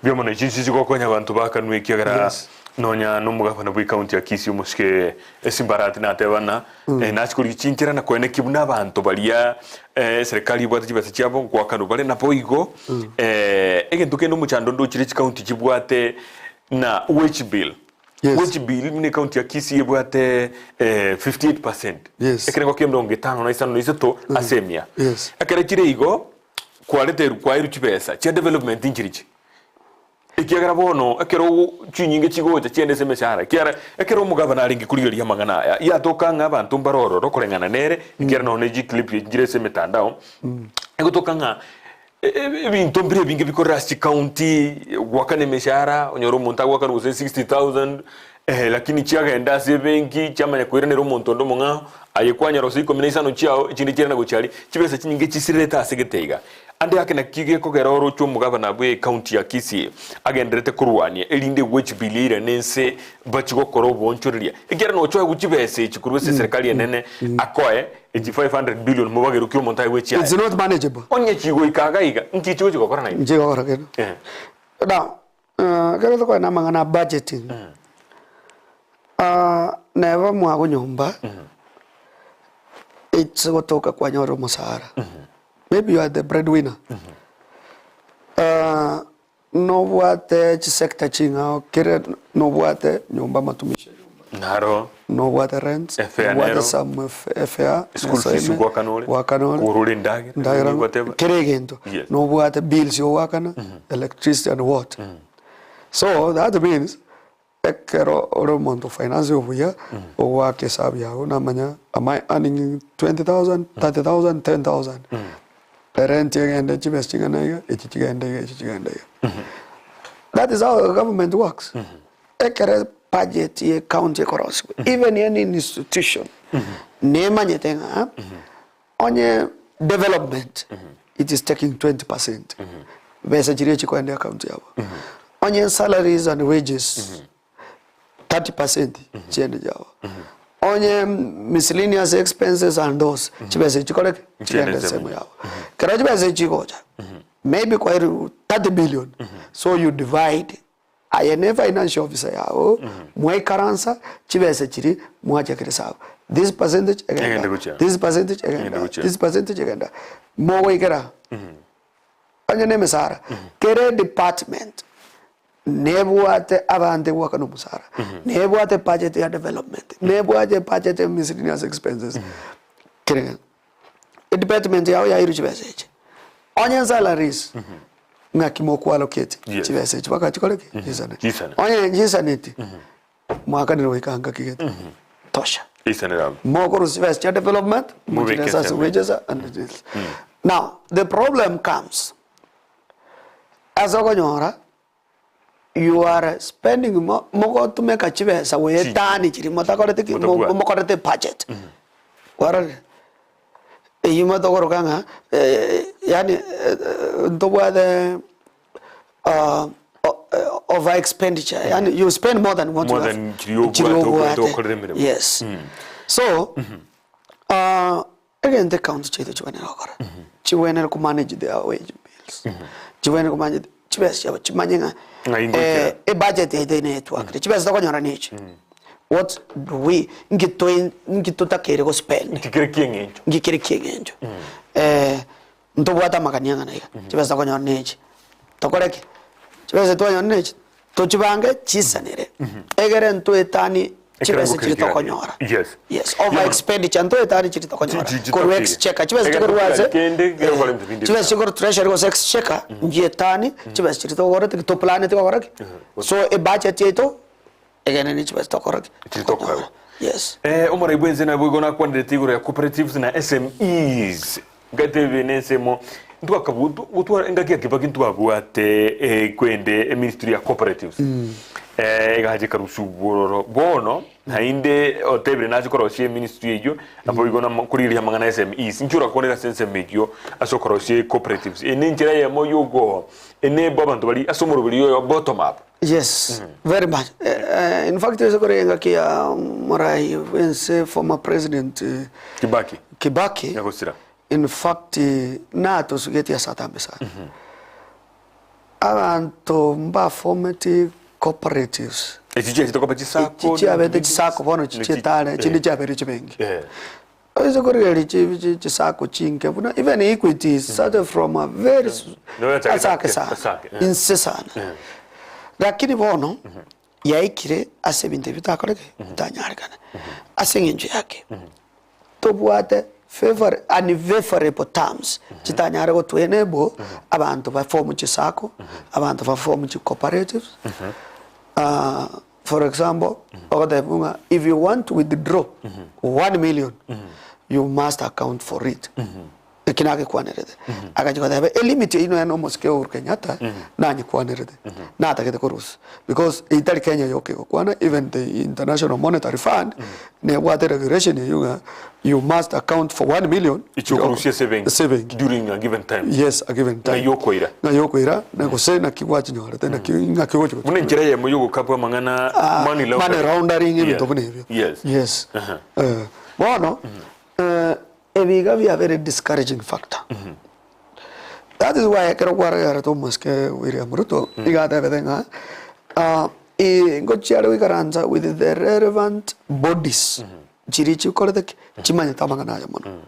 S1: Mbuya mono echi nchichi gokonya abanto bakanwe ekiagera
S2: Yes.
S1: nonya na omogabana bwe county ya Kisii omosike Simbarati nateba ng'a eh, nachi korigia chinchera na koenekia buna abanto baria eh, eserikari ebwate chibesa chiabo ngoakanwa bare naboigo eh, egento kende omochando ndochire chicounty chibwate Na wage bill.
S2: Yes.
S1: Wage bill buna ecounty ya Kisii ebwate eh, 58%.
S2: Yes.
S1: Ekerengo kia emerongo etano na isano na isato ase emia.
S2: Yes.
S1: Ekero chire igo, kwareterwa kwaerwa chibesa chia development nchirichi. Ekiagera bono ekero ogo chinyinge chigocha chiende ase emeshahara ekiagera ekero omogabana arenge korigereria amang'ana aya, yatoka ng'a abanto mbare ororo koreng'ana nere, ekiagera nonya ne chiclip nchire ase emetandao, egotoka ng'a Ebinto mbire ebinge bikorera ase chicounty, goakana emeshahara, onyore omonto agoakana gose 60,000, lakini chiagenda ase ebenki chiamanya koiranera omonto onde omong'ao, aye kwanyora gose ikomi na isano chiao, echinde chiairana gochia aria, chibesa chinyinge chisirerete ase gete iga. Ande ake naki gekogera oroche omogabana bwe ecounty ya Kisii agendererete korwania erinde egwe chibill eirane ense bachie gokora oboonchoreria, ekiagera nochoegwe chibesa echi korwa ase eserekari enene akoe Echi 500 billion mobagerwe kera omonto aegwe echiaye.
S2: It's not manageable.
S1: Onye chigoika iga iga, nki chigochi gokora naende?
S2: Nchigokora kende.
S1: Eh.
S2: Now, ekero tokoenda amang'ana a budgeting, neba mwago nyomba, it's gotoka kwanyora omosara. Maybe you are the breadwinner. Nobwate chisector ching'ao kere nobwate nyomba amatumishi ya nyomba.
S1: Naro.
S2: Nobwate rent,
S1: Efare
S2: nobwate
S1: nero.
S2: some efare,
S1: School fees
S2: nesome,
S1: goakana ore.
S2: goakana ore.
S1: Kogora ore endagera,
S2: Endagera,
S1: whatever.
S2: kera egento.
S1: Yes.
S2: Nobwate bills ogoakana, electricity and what. So that means, ekero ore omonto finance obuya, ogoaka esabu yago namanya am I earning 20,000, 30,000, 10,000. Erenti egende chibesa ching'ana iga, echi chigende iga, echi chigende iga. That is how government works. Ekere budget ye county ekorosiwa, even any institution, nemanyete ng'a onye development it is taking 20%, besa chiria chikoenda ecounty yabo. Onye salaries and wages, 30% chiende chiabo. Onye miscellaneous expenses and those, chibesa echi chikore ki? Chigende
S1: Chiende
S2: ensemo
S1: ensemo.
S2: yabo. Ekero chibesa echi chigocha, maybe kwairwe 30 billion, so you divide, aye ne financial officer yago, mwaikaransa, chibesa chiria mwachakera esabu, this percentage
S1: Egende
S2: egenda,
S1: gochia.
S2: this percentage
S1: Egende
S2: egenda,
S1: gochia.
S2: this percentage egenda, mogoikera onye na emesara, kere department Nebwate abanto egoakana omosara, nebwate ebudget ya development, nebwate ebudget ya miscellaneous expenses, kere gento. Edepartment yao yairwe chibesa echi, onye salaries ng'aki mokoallocate
S1: Yes.
S2: chibesa echi mpaka chikore ki? Chisane.
S1: Chisane.
S2: Onye nchisaneti, mwakanire goika ngaki gete, tosha.
S1: Isanera abwo.
S2: Mokorusia chibesa chia development,
S1: Mobeke
S2: mochirese ase
S1: ensemo.
S2: wages and this. Now, the problem comes, Ase okonyora you are spending mo mogotumeka chibesa goetani chiria motakoreti ki mo
S1: Motabwati.
S2: mokorete budget. Kwarorire? Eywo motokoroka ng'a yaani ntobwate over expenditure yaani you spend more than what you
S1: More
S2: have
S1: than chiria obwate
S2: chiria
S1: obwate
S2: obwate.
S1: okorere emeremo.
S2: Yes. So Egento ecounty chiaito chibwenerete gokora, chibwenerete ko manage their wage bills, chibwenerete ko manage chibesa chiabo chimanye ng'a
S1: Ng'ai ngoikera.
S2: ebudget yaito eye netwakire, chibesa tokonyora nechi. What do we, nki toi, nki totakeire go spend?
S1: Nki kere ki'eng'encho?
S2: Nki kere ki'eng'encho? Eh, ntobwate amagani ang'ana iga, chibesa tokonyora nechi, tokore ki? Chibesa twanyora nechi, tochibange chisanere, egere ntoetanie chibesa
S1: Ekerengo
S2: chiria
S1: kere
S2: tokonyora.
S1: Yes.
S2: Yes, over expenditure ntoetanie chiria tokonyora
S1: Chi- chi-
S2: korwa
S1: chitokeire.
S2: exchequer, chibesa
S1: Egere
S2: chikorwa ase
S1: tokigari kende, egere okore ebinto binde
S2: chibesa chikorwa treasury gose exchequer, nchietanie chibesa chiria togorete ki, toplaneti gokora ki? So ebudget yaito Egene ne chibesa tokora ki?
S1: Chiri tokoegwa.
S2: Yes.
S1: Eh, omorai bwense naboigo nakwanerete igoro ya cooperatives na SMEs. Ngatebe nensemo ntwakabutwara engaki ya Kibaki ntwabwate eh, kwende eministry ya cooperatives. Eh, egacha ekarusia obororo bono naende otebire nache korosia eministry eyio naboigo namo korigereria amang'ana ya SMEs. Inki orakwanere ase ensemo eyio ase okorosia cooperatives? Eye nenchera eyemo yogo enable abanto baria ase omoroberi oyo bottom up.
S2: Yes, very much. Eh, in fact ase kore engaki ya morai bwense former president eh,
S1: Kibaki.
S2: Kibaki
S1: Nyagosira.
S2: in fact natosugeti ase atambe sana. Abanto mbafometi cooperatives.
S1: Echi chiachete koba chisako.
S2: Echi chiabete chisako bono chichietare chinde chiabeire chibenki. Oise korigereria chi chi chisako chinke buna even Equity started from a very s-
S1: No, yachagete
S2: asake
S1: ake,
S2: sana
S1: asake, eh.
S2: inse sana lakini bono yaikire ase ebinto ebi bitakore ki bitanyarekane ase eng'encho yake tobwate favor unfavorable terms chitanyare gotwa enable abanto ba form chisacco abanto ba form chicooperatives For example, ogotebiwa ng'a if you want to withdraw 1 million, you must account for it. Eki nagekwanerete. Agachia goteba elimit eyio nonya na omosike Uhuru Kenyatta nanyekwanerete, natagete korusia. Because eitari Kenya yoka egokwana, even the International Monetary Fund, nebwate regulation eyio ng'a you must account for 1 million
S1: Echi okorusia ase ebenki
S2: ase ebenki.
S1: during a given time.
S2: Yes, a given time.
S1: Ng'ai okoira.
S2: Ng'ai okoira, na gose naki gwachinyorete, naki ng'aki ogochi
S1: Buna enchera eyemo y'ogokabwa amang'ana money laundering.
S2: Money laundering ebinto
S1: Yes.
S2: buna ebio.
S1: Yes.
S2: Yes.
S1: Aha.
S2: Eh, bono, eh, ebiga biabeire discouraging factor. That is why ekero kwaragerete omosike William Ruto, nigo atebete ng'a ah, eh, ngochia are goikaransa with the relevant bodies chiria chikorete ki? Chimanyete amang'ana aya mono.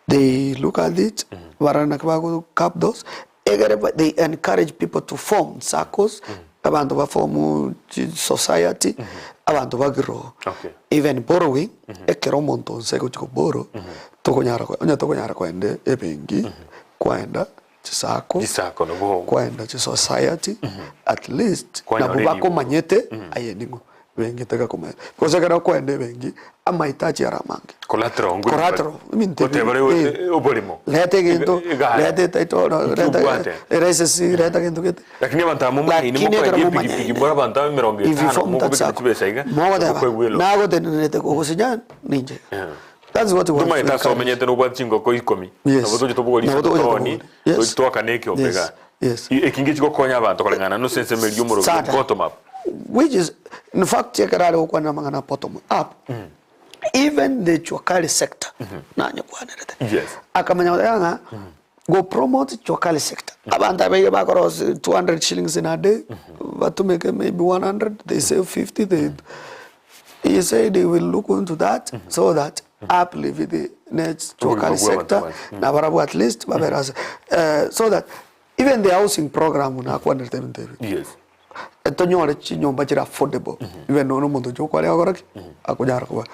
S2: They look at it, barore naki bago cap those, egere ba they encourage people to form circles, abanto ba form chi society, abanto ba grow.
S1: Okay.
S2: Even borrowing, ekero omonto onsi agochia ko borrow, tokonyara ko onye tokonyara koenda ebenki, kwaenda chisacco,
S1: Chisacco nabo.
S2: kwaenda chisociety, at least
S1: Kwanyora
S2: nabwo
S1: eribo.
S2: bakomanyete aye ning'o benki tekakomanya. Gose ekero okoenda ebenki, amahitaji are amange.
S1: Collateral ngwe-
S2: Collateral, ebinto ebi,
S1: Goteba
S2: eh.
S1: eh, oboremo.
S2: Reta egento,
S1: Egari.
S2: reta etitle, reta
S1: Obwate.
S2: elicence, reta gento gete.
S1: Lakini abanto aba momanyaine
S2: Lakini ekero
S1: mokoegia epigipigi
S2: momanyaine,
S1: more abanto aba emerongo
S2: if you
S1: etano
S2: form that
S1: mokobekera
S2: circle,
S1: chibesa iga,
S2: mogoteba,
S1: mokoegwa elo.
S2: nagotenenerete kogosinya ninche.
S1: Yeah.
S2: That's what we want to
S1: Tomanyete ase
S2: encourage.
S1: omenyete nobwate chingoko ikomi
S2: Yes.
S1: nabo toche tobogori
S2: Nabo togocha
S1: toni
S2: tobogori. Yes.
S1: toche twakane ekiombe
S2: Yes.
S1: iga
S2: Yes.
S1: Eki ngechigokonya abanto koreng'ana nose ensemo eria omorobio
S2: Sana.
S1: bottom up.
S2: Which is in fact ekero are gokwanera amang'ana a bottom up even the jua kali sector nanyekwanerete.
S1: Yes.
S2: Akamanya goteba ng'a go promote jua kali sector abanto abaire bakorosia 200 shillings in a day batumeke maybe 100 they save 50 they he said he will look into that so that uplift the next
S1: Obogima
S2: jua kali
S1: bwa abanto
S2: sector
S1: bonsi.
S2: nabarabwo at least babere ase so that even the housing program nakwanerete ebinto ebi
S1: Yes.
S2: tonyore chinyomba chire affordable even nonya omonto ocha okware agokora ki akonyara koba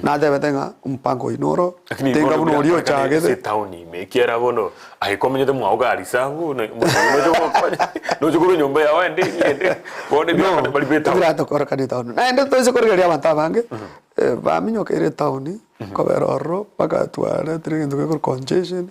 S2: natebete ng'a omopango oyio noro
S1: Lakini
S2: tinga
S1: bono
S2: buna oria
S1: birakorekana ase
S2: ochagete
S1: etown ime ekiagera bono aye komenyete mwago Garissa abwo na noche korwa enyomba yao ende ende bono
S2: no
S1: ebiakana bari ba etown.
S2: ebiratokorekana etown naende toise korigereria abanto abange baminyokeire etown kobera ororo bagatwara tiri egento gekorwa congestion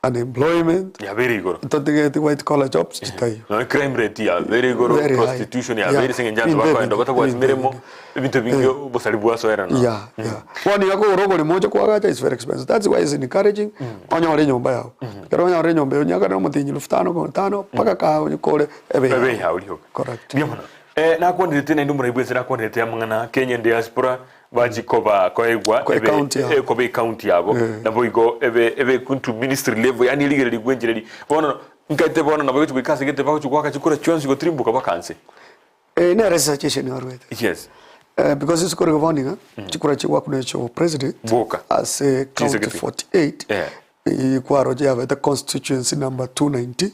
S2: unemployment
S1: Yabeire igoro.
S2: totigeti white collar jobs chitaiyo.
S1: Nonya crime rate yabeire igoro,
S2: Very high.
S1: prostitution
S2: Yeah.
S1: yabeire ase eng'encho abanto
S2: Ebinto
S1: bakoenda
S2: ebinge,
S1: batabwati
S2: ebinto
S1: meremo,
S2: ebinge.
S1: ebinto ebinge obosari bwasoerana.
S2: Yeah, yeah. Bono iga kogora oboremo oche koagacha is very expensive. That's why it's encouraging onyore enyomba yago. Ekero onyore enyomba eyo onyakane omotienyi elfu tano kore tano mpaka kaa onyekore ebe
S1: Ebe
S2: yago.
S1: yago rioka.
S2: Correct.
S1: Mbuya mono. Eh, nakwanerete naende omorai bwense nakwanerete amang'ana Kenya diaspora Bachi koba koegwa
S2: Ko
S1: ebe
S2: ecounty yabo.
S1: eh, koba ecounty yabo naboigo ebe ebe kuntu ministry level yani rigereri gwenchera eri bono nkaete bono nabo gochi goika ase gete bagochi goaka chikura chionsi gotirimboka mpaka nse.
S2: Eye nere suggestion arwete.
S1: Yes.
S2: Because isiko rigo bono iga, chikura chigwakuna echio president
S1: Boka.
S2: ase county
S1: Chisegete.
S2: 48
S1: Eh.
S2: ikwaroche yabete constituency number 290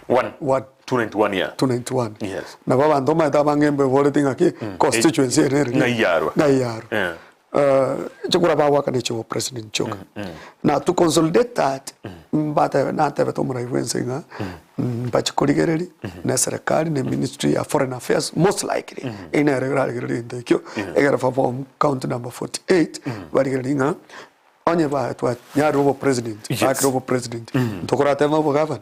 S1: One.
S2: One.
S1: 291 yeah.
S2: 291
S1: Yes.
S2: nabo abanto omanyete abange mbeboreti ng'aki constituency ere ere
S1: Ng'ai yarwa.
S2: ng'ai yarwa
S1: Eh.
S2: Chikura bagwakana echio president chioka na to consolidate that mbatebe natebete omorai bwense ng'a mbachikorigereria na eserekari na eministry ya foreign affairs most likely eyio nere erarigererie egento ekio egere perform county number 48 barigererie ng'a onye ba twanyarire obopresident
S1: Yes.
S2: bakire obopresident ntokorateme obogavana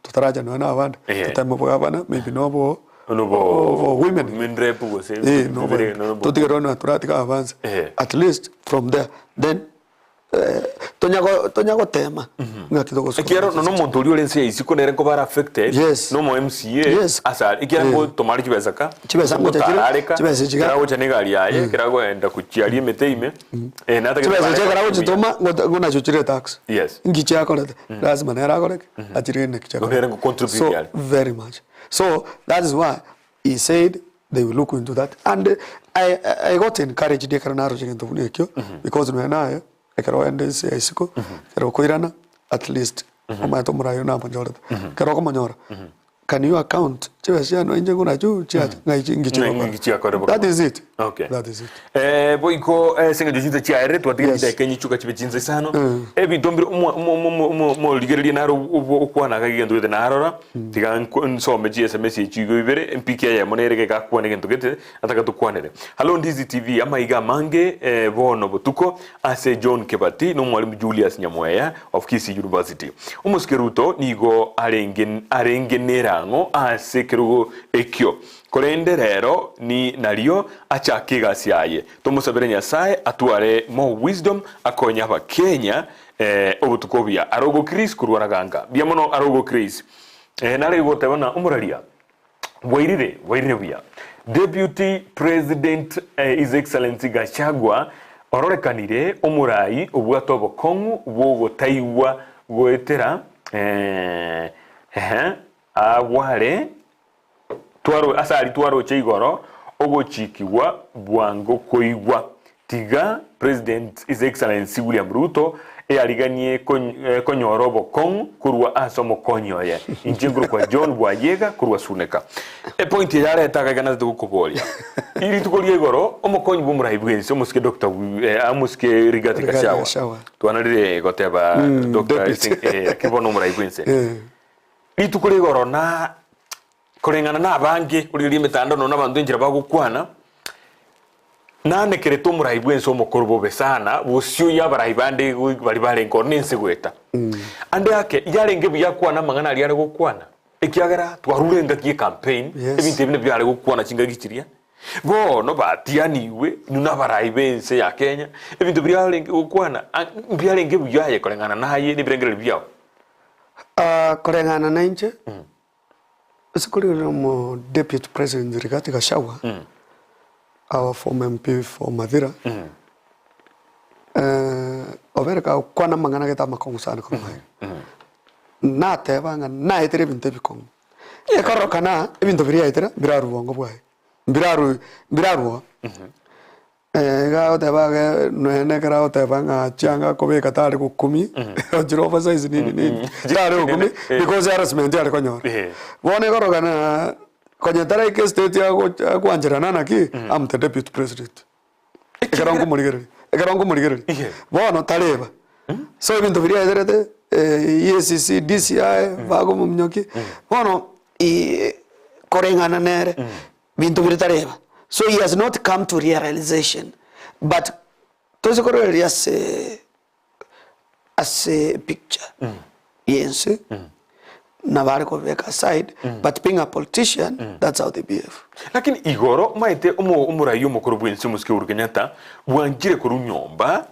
S2: totaracha nonya na abande
S1: Yeah.
S2: toteme obogavana maybe na obo
S1: Nobo
S2: obo women
S1: women rep gose
S2: Eh, no
S1: bibere,
S2: bo-
S1: nobo-
S2: totigere one turatiga abanse
S1: Eh.
S2: at least from there then eh, tonya tonya gotema ng'aki togosukuma
S1: Ekiagera nonya omonto oria ore ense ya isiko nere nkoba are affected
S2: Yes.
S1: nomo MCA
S2: Yes.
S1: ase ekiagera
S2: Eh.
S1: ngo tomare chibesa ka
S2: Chibesa ngocha chire,
S1: ngotarareka
S2: chibesa chiga.
S1: kera agocha na egari yaye kera agoenda gochiaria emete ime eh, natagete
S2: chibesa
S1: bare
S2: chiekera
S1: buya.
S2: gochitoma ngota- ng'onacho chire tax
S1: Yes.
S2: nki chiakorete lazima nere akoreke achirende ki chiakorete.
S1: Nere ngo contribute
S2: so
S1: yare.
S2: very much So that is why he said they will look into that and I, I got encouraged ekero naroche gento buna ekio because nonya naye ekero oende ense ya isiko ekero okoirana at least omanyete omorai oyo namonyorete ekero okomonyora can you account chibesa chiane inche nkorachwo chiacha ng'ai chi- nki
S1: Ng'ai nki chiakora
S2: chigokora that is it
S1: Okay.
S2: that is it
S1: Eh, boiko eh, ase eng'encho chinsa chiaerire twatigire
S2: Yes.
S1: chidakika enyichuka chibe chinsa isano ebinto mbire omo- omo- omo- omo- omorigereria naro obo- okwana iga egento gete narora tiga nko- nsome chi sms echi igo ibere empiki eyemo nere iga egakwana egento gete nataka tokwanere hallo Ndizi TV amaiga amange eh, bono botuko ase John Kebati na omwalimu Julius Nyamweya of Kisii University omosike Ruto nigo arenge arenge nerang'o ase ekerogo ekio Korende rero ni nario achake egasi yaye. Tomosabere Nyasae atware more wisdom akonye abakenya eh, obotuko obuya. Arogo Chris korwa Raganga. Mbuya mono Arogo Chris. Eh, nare goteba na omoraria bwairire bwairire buya. Deputy President eh, His Excellency Gachagua ororekanire omorai obwate obokong'u bwogotaigwa goetera eh, ehe, agware Twaro, ase aria twaroche igoro ogochikigwa bwango koigwa. Tiga President His Excellency William Ruto eariganie konyora obokong'u korwa ase omokonyi oye. Inche nkorokwa John Bwayega korwa Suneka. Epoint eye areta iga iga natete gokoboria. Rituko ria igoro omokonyi bw'omorai bwense omosike Doctor omosike Rigathi
S2: Rigathi
S1: Gachagua.
S2: Gachagua.
S1: Twanarire goteba Doctor
S2: deputy.
S1: lakini bono omorai bwense.
S2: Eh.
S1: Rituko ria igoro na koreng'ana nabange, origereria emetandao nonya nabanto enchera bagokwana, nanekerete omorai bwense omokoro bobe sana, bosio y'abarai bande baria barenge ororo nense goeta. Ande ake, yarenge buya akwane amang'ana aria are gokwana, ekiagera twarure engaki y'ecampaign,
S2: Yes.
S1: ebinto ebi nabio are gokwana chingaki chiria, bono batianigwe inwe nabarai b'ense ya Kenya, ebinto biria arenge gokwana, mbiarenge buya aye koreng'ana naye na ebirengererio biao.
S2: Koreng'ana nainche, Ase korigereria omo deputy president Rigathi Gachagua, our former MP for Mathira, obere gakwana amang'ana gete amakong'u sana korwa magega. Nateba ng'a naetire ebinto ebikong'u, ekorokana ebinto biria aetera mbirarwe obongo bwaye, mbirarwe mbirarwa. Iga agoteba age nonya ekero agoteba ng'a chianga akobeka tari gokumia, chire oversize nini nini, tari gokumia because harassment are konyora. Bono ekorokana konya taraika estate agocha agoancherana naki, am the deputy president. Ekero nkomorigereria, ekero nkomorigereria, bono tareba. So ebinto biria aeterete EACC, DCI, bagomominyokia, bono koreng'ana nere. Binto biria tareba. So he has not come to realization but toise kororeria ase ase picture yense nabo are kobeka aside but being a politician that's how they behave.
S1: Lakini igoro omanyete omo omorai omokoro bwense omosike Uhuru Kenyatta bwanchire korwa nyomba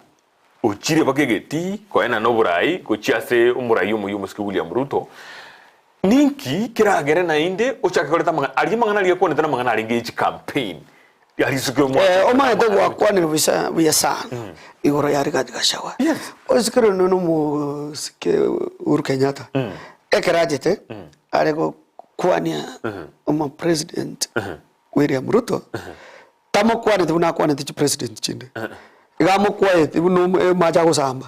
S1: ochire mpaka egetii koenana oborai gochia ase omorai omoyia omosike William Ruto Ninki keragere naende ochake koreta amang'ana aria amang'ana aria akwanete namang'ana arenge ye chicampaign arisuke omwaka
S2: Eh, omanyete gwakwanire busa buya sana igoro ya Rigathi Gachagua.
S1: Yes.
S2: Osikere one nomosike Uhuru Kenyatta ekero achete are gokwania omo president William Ruto. Tamokwaneti buna akwanete chipresident chinde. Iga amokwaeti buna omo- amache agosamba.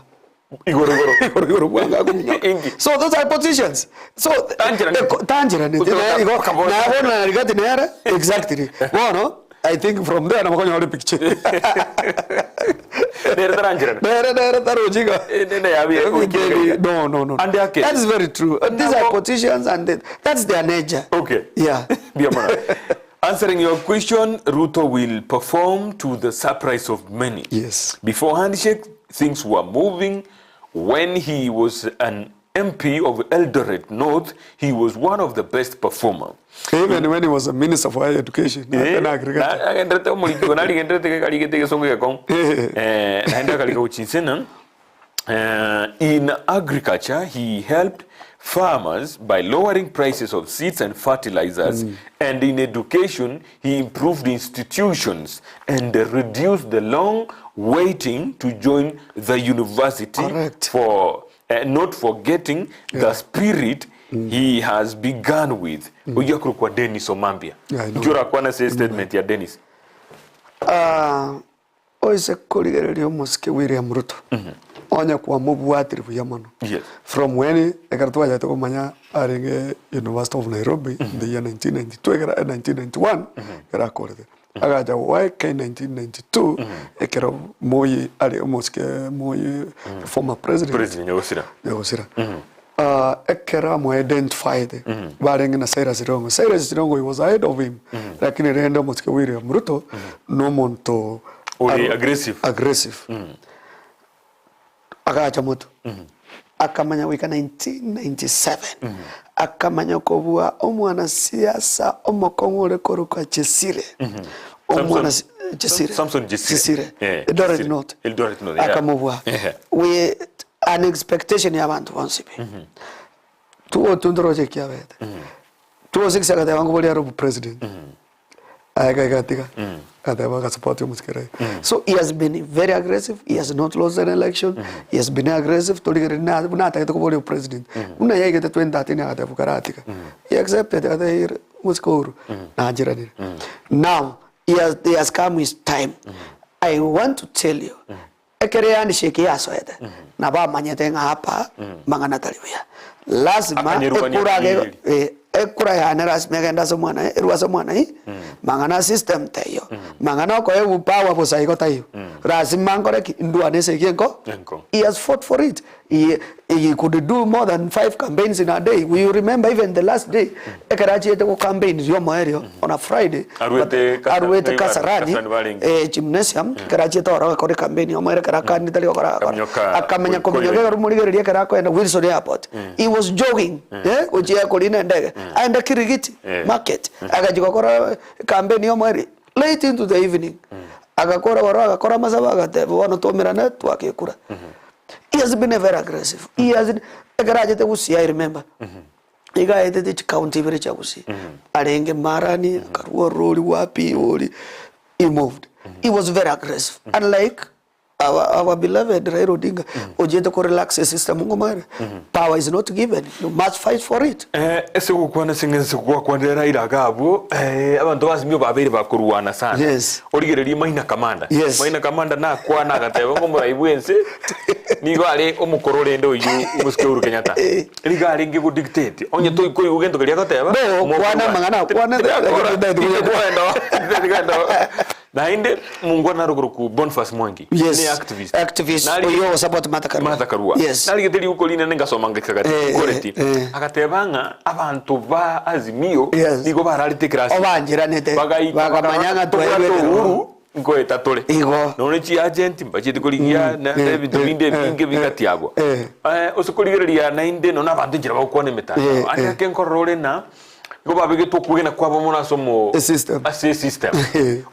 S1: Igoro igoro.
S2: Igoro igoro bwango akominyoka.
S1: Inki?
S2: So those are positions. So
S1: Tancheraneti.
S2: eko- tancheraneti.
S1: Gose
S2: Naye igo-
S1: bakabota.
S2: naye bono na Rigathi nere exactly. Bono I think from there nabo okonyora epicture.
S1: Nere tarancherana.
S2: Nere nere tarochi iga.
S1: Eh, nene yabe oikire iga.
S2: No, no, no.
S1: Ande ake.
S2: That is very true. These are
S1: Nabo-
S2: politicians and they, that's their nature.
S1: Okay.
S2: Yeah.
S1: Mbuya mono. Answering your question, Ruto will perform to the surprise of many.
S2: Yes.
S1: Before handshake, things were moving. When he was an MP of Eldoret North, he was one of the best performer.
S2: Even when he was a minister for higher education,
S1: Eh,
S2: and agriculture.
S1: na- agenderete omoriki igo narigenderete karigete egesongo egekong'u. Eh, naende akarika gochinsena In agriculture, he helped farmers by lowering prices of seeds and fertilizers, and in education, he improved institutions and reduced the long waiting to join the university
S2: Correct.
S1: for not forgetting the spirit he has begun with. Oyio akorokwa Dennis Omambia.
S2: Yeah, I know.
S1: Inki orakwane ase statement ya Dennis?
S2: Ah, Oise korigereria omosike William Ruto, onye kwamobwatire buya mono.
S1: Yes.
S2: From when ekero twachagete komanya arenge University of Nairobi in the year 1992 ekero 1991 ekero akorete. Agacha YK 1992 ekero Moi are omosike Moi former president.
S1: President Nyagosira.
S2: Nyagosira. Ah, ekero amo identified barenge na Cyrus Jirongo. Cyrus Jirongo he was ahead of him. Lakini rende omosike William Ruto nomonto
S1: Ore
S2: aro-
S1: aggressive.
S2: aggressive. Agacha moto. Akamanya goika 1997 akamanya kobua omwanasiasa omokong'u ore korokwa Chesire. Omwana
S1: Samson-
S2: Chesire.
S1: Samson Chesire.
S2: Chesire.
S1: Eh,
S2: Eldoret
S1: Chesire.
S2: North.
S1: Eldoret North, yeah.
S2: Akamobua.
S1: Ehe.
S2: With an expectation ya abanto bonsi pi. Tuo tundoroche kiabete. 206 agateba ngobori are obopresident. Aye gatiga. Agateba agasupport omosike Raila. So he has been very aggressive. He has not lost an election. He has been aggressive. Torigereria na buna atagete koboria obopresident. Buna yaigete 2013 agateba karatiga. He accepted agateba omosike Uhuru nancheranire. Now he has, he has come his time. I want to tell you Ekero ehandshake yasoete, nabo amanyete ng'a apa mang'ana tari buya. Lasima
S1: Akanyerugania
S2: ekura age
S1: akanyereri.
S2: eh, ekura yane lasima egende ase omwana erwe ase omwana i, mang'ana system teiyo, mang'ana okoegwa power bosa igo taiyo. Lasima nkore ki? Ndwane esegi enko
S1: Enko.
S2: He has fought for it. He, he could do more than five campaigns in a day. We remember even the last day, ekero achiete go campaign riomoerio on a Friday,
S1: Arwete
S2: but
S1: Kasa-
S2: arwete
S1: Kasarani
S2: Kasarani,
S1: barenge.
S2: eh, gymnasium, ekero achiete oro agakora ecampaign yomoerio ekero akanete aria gokora agakora.
S1: Akaminyoka
S2: Akamenya
S1: koi-
S2: kominyoka
S1: koirania.
S2: ekero morigereria ekero akoenda Wilson Airport. He was jogging, eh, gochia korina endege. Aende Kirigiti
S1: Eh.
S2: market, agachia gokora ecampaign yomoerio late into the evening. Agakora oro agakora amasabo agateba bono twaumerane twake ekura. He has been very aggressive. He has ekero achete Gusii I remember. Iga aetete chicounty ibere chia Gusii. Arenge Marani, akarwa orori wapi ori. He moved. He was very aggressive. Unlike our, our beloved Raila Odinga, ochete ko relax system ngoma ere. Power is not given. You must fight for it.
S1: Eh, ase ogokwana ase eng'encho gwakwanire Raila iga abwo, eh, abanto ba Azimio babeire bakorwana sana.
S2: Yes.
S1: Origererie Maina Kamanda.
S2: Yes.
S1: Maina Kamanda nakwana agateba ng'a omorai bwense nigo are omokoro rende oyio omosike Uhuru Kenyatta.
S2: Eh.
S1: Nigo arenge go dictate. Onye toikoigwa gento keria agoteba,
S2: No, kwana amang'ana akwane,
S1: Naende mongwana naro korokwa Boniface Mwangi
S2: Yes.
S1: ne activist.
S2: Activist
S1: Nari-
S2: oyo ogo support Martha Karua.
S1: Martha Karua.
S2: Yes.
S1: Narigete riguko rinene ngasoma ngaika gati
S2: Eh,
S1: koreti.
S2: eh, eh.
S1: Agateba ng'a abanto ba Azimio
S2: Yes.
S1: nigo bararete ekerasi.
S2: Obancheranete.
S1: Bagaika
S2: Bakamanya ng'a
S1: tobwate
S2: twairwe ekerogo.
S1: Uhuru nkoeta tore.
S2: Igo.
S1: Nonye chiagent mbachiete korigia na
S2: eh,
S1: ebinto
S2: eh,
S1: binde
S2: eh,
S1: ebinge
S2: eh,
S1: bigatiagwa.
S2: eh.
S1: Eh, ase korigereria naende nonye abanto enchera bagokwana emetandao.
S2: Eh,
S1: Ande
S2: eh.
S1: ake nkorora ore na Nigo babegetwe okwegena kwabo mono ase omo
S2: Esystem.
S1: ase esystem.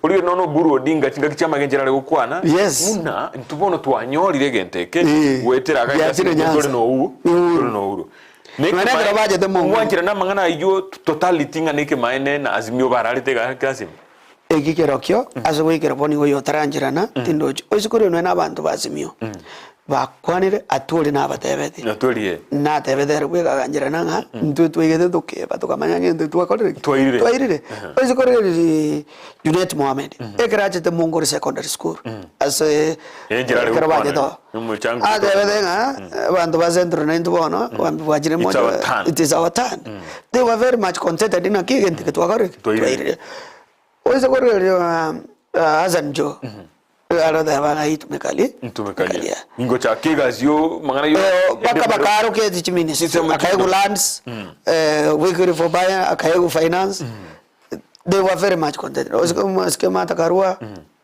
S1: Origereria nono Oburu Odinga chingaki chi'amagencho are gokwana
S2: Yes.
S1: buna intwe bono twanyorire egento eke
S2: Eh.
S1: goetera iga
S2: Giachire
S1: ase tore
S2: Nyanza.
S1: na Uhuru
S2: Uhuru.
S1: tore na Uhuru.
S2: Nonya ekero bachete Mong'ina.
S1: Mwanchera na amang'ana ayio totality ng'a nekemaene na Azimio bararete iga ase ime.
S2: Eki kerokio ase goikera bono igo oyotarancherana tindochi. Oise korwa nonya na abanto ba Azimio. Bakwanire atwori nabatebetie.
S1: Atwori
S2: Natebete ere bweka agancherana ng'a intwe twaigete tokeba tokamanya ng'a egento twakorire ki?
S1: Twairire.
S2: Twairire. Oise korigereria Junet Mohamed, ekero achete Mongori Secondary School, ase
S1: Enchera are
S2: ekero
S1: gokwana,
S2: bachete oo,
S1: omochango
S2: atebete ng'a abanto ba Central naintwe bono, obwambi bwachire
S1: It's
S2: mocha,
S1: our turn.
S2: it is our turn. They were very much contented naki egento eke twakorire ki?
S1: Twairire.
S2: Twairire. Oise korigereria Hassan Joho, aroteba ng'a itumekalie
S1: Ntumekalia. Ningochaka egasi yo mang'ana yo
S2: Mpaka bakarokia chiministry,
S1: Chinsemo
S2: akaegwa lands, Wycliffe Oparanya akaegwa finance, they were very much contented. Osike Martha Karua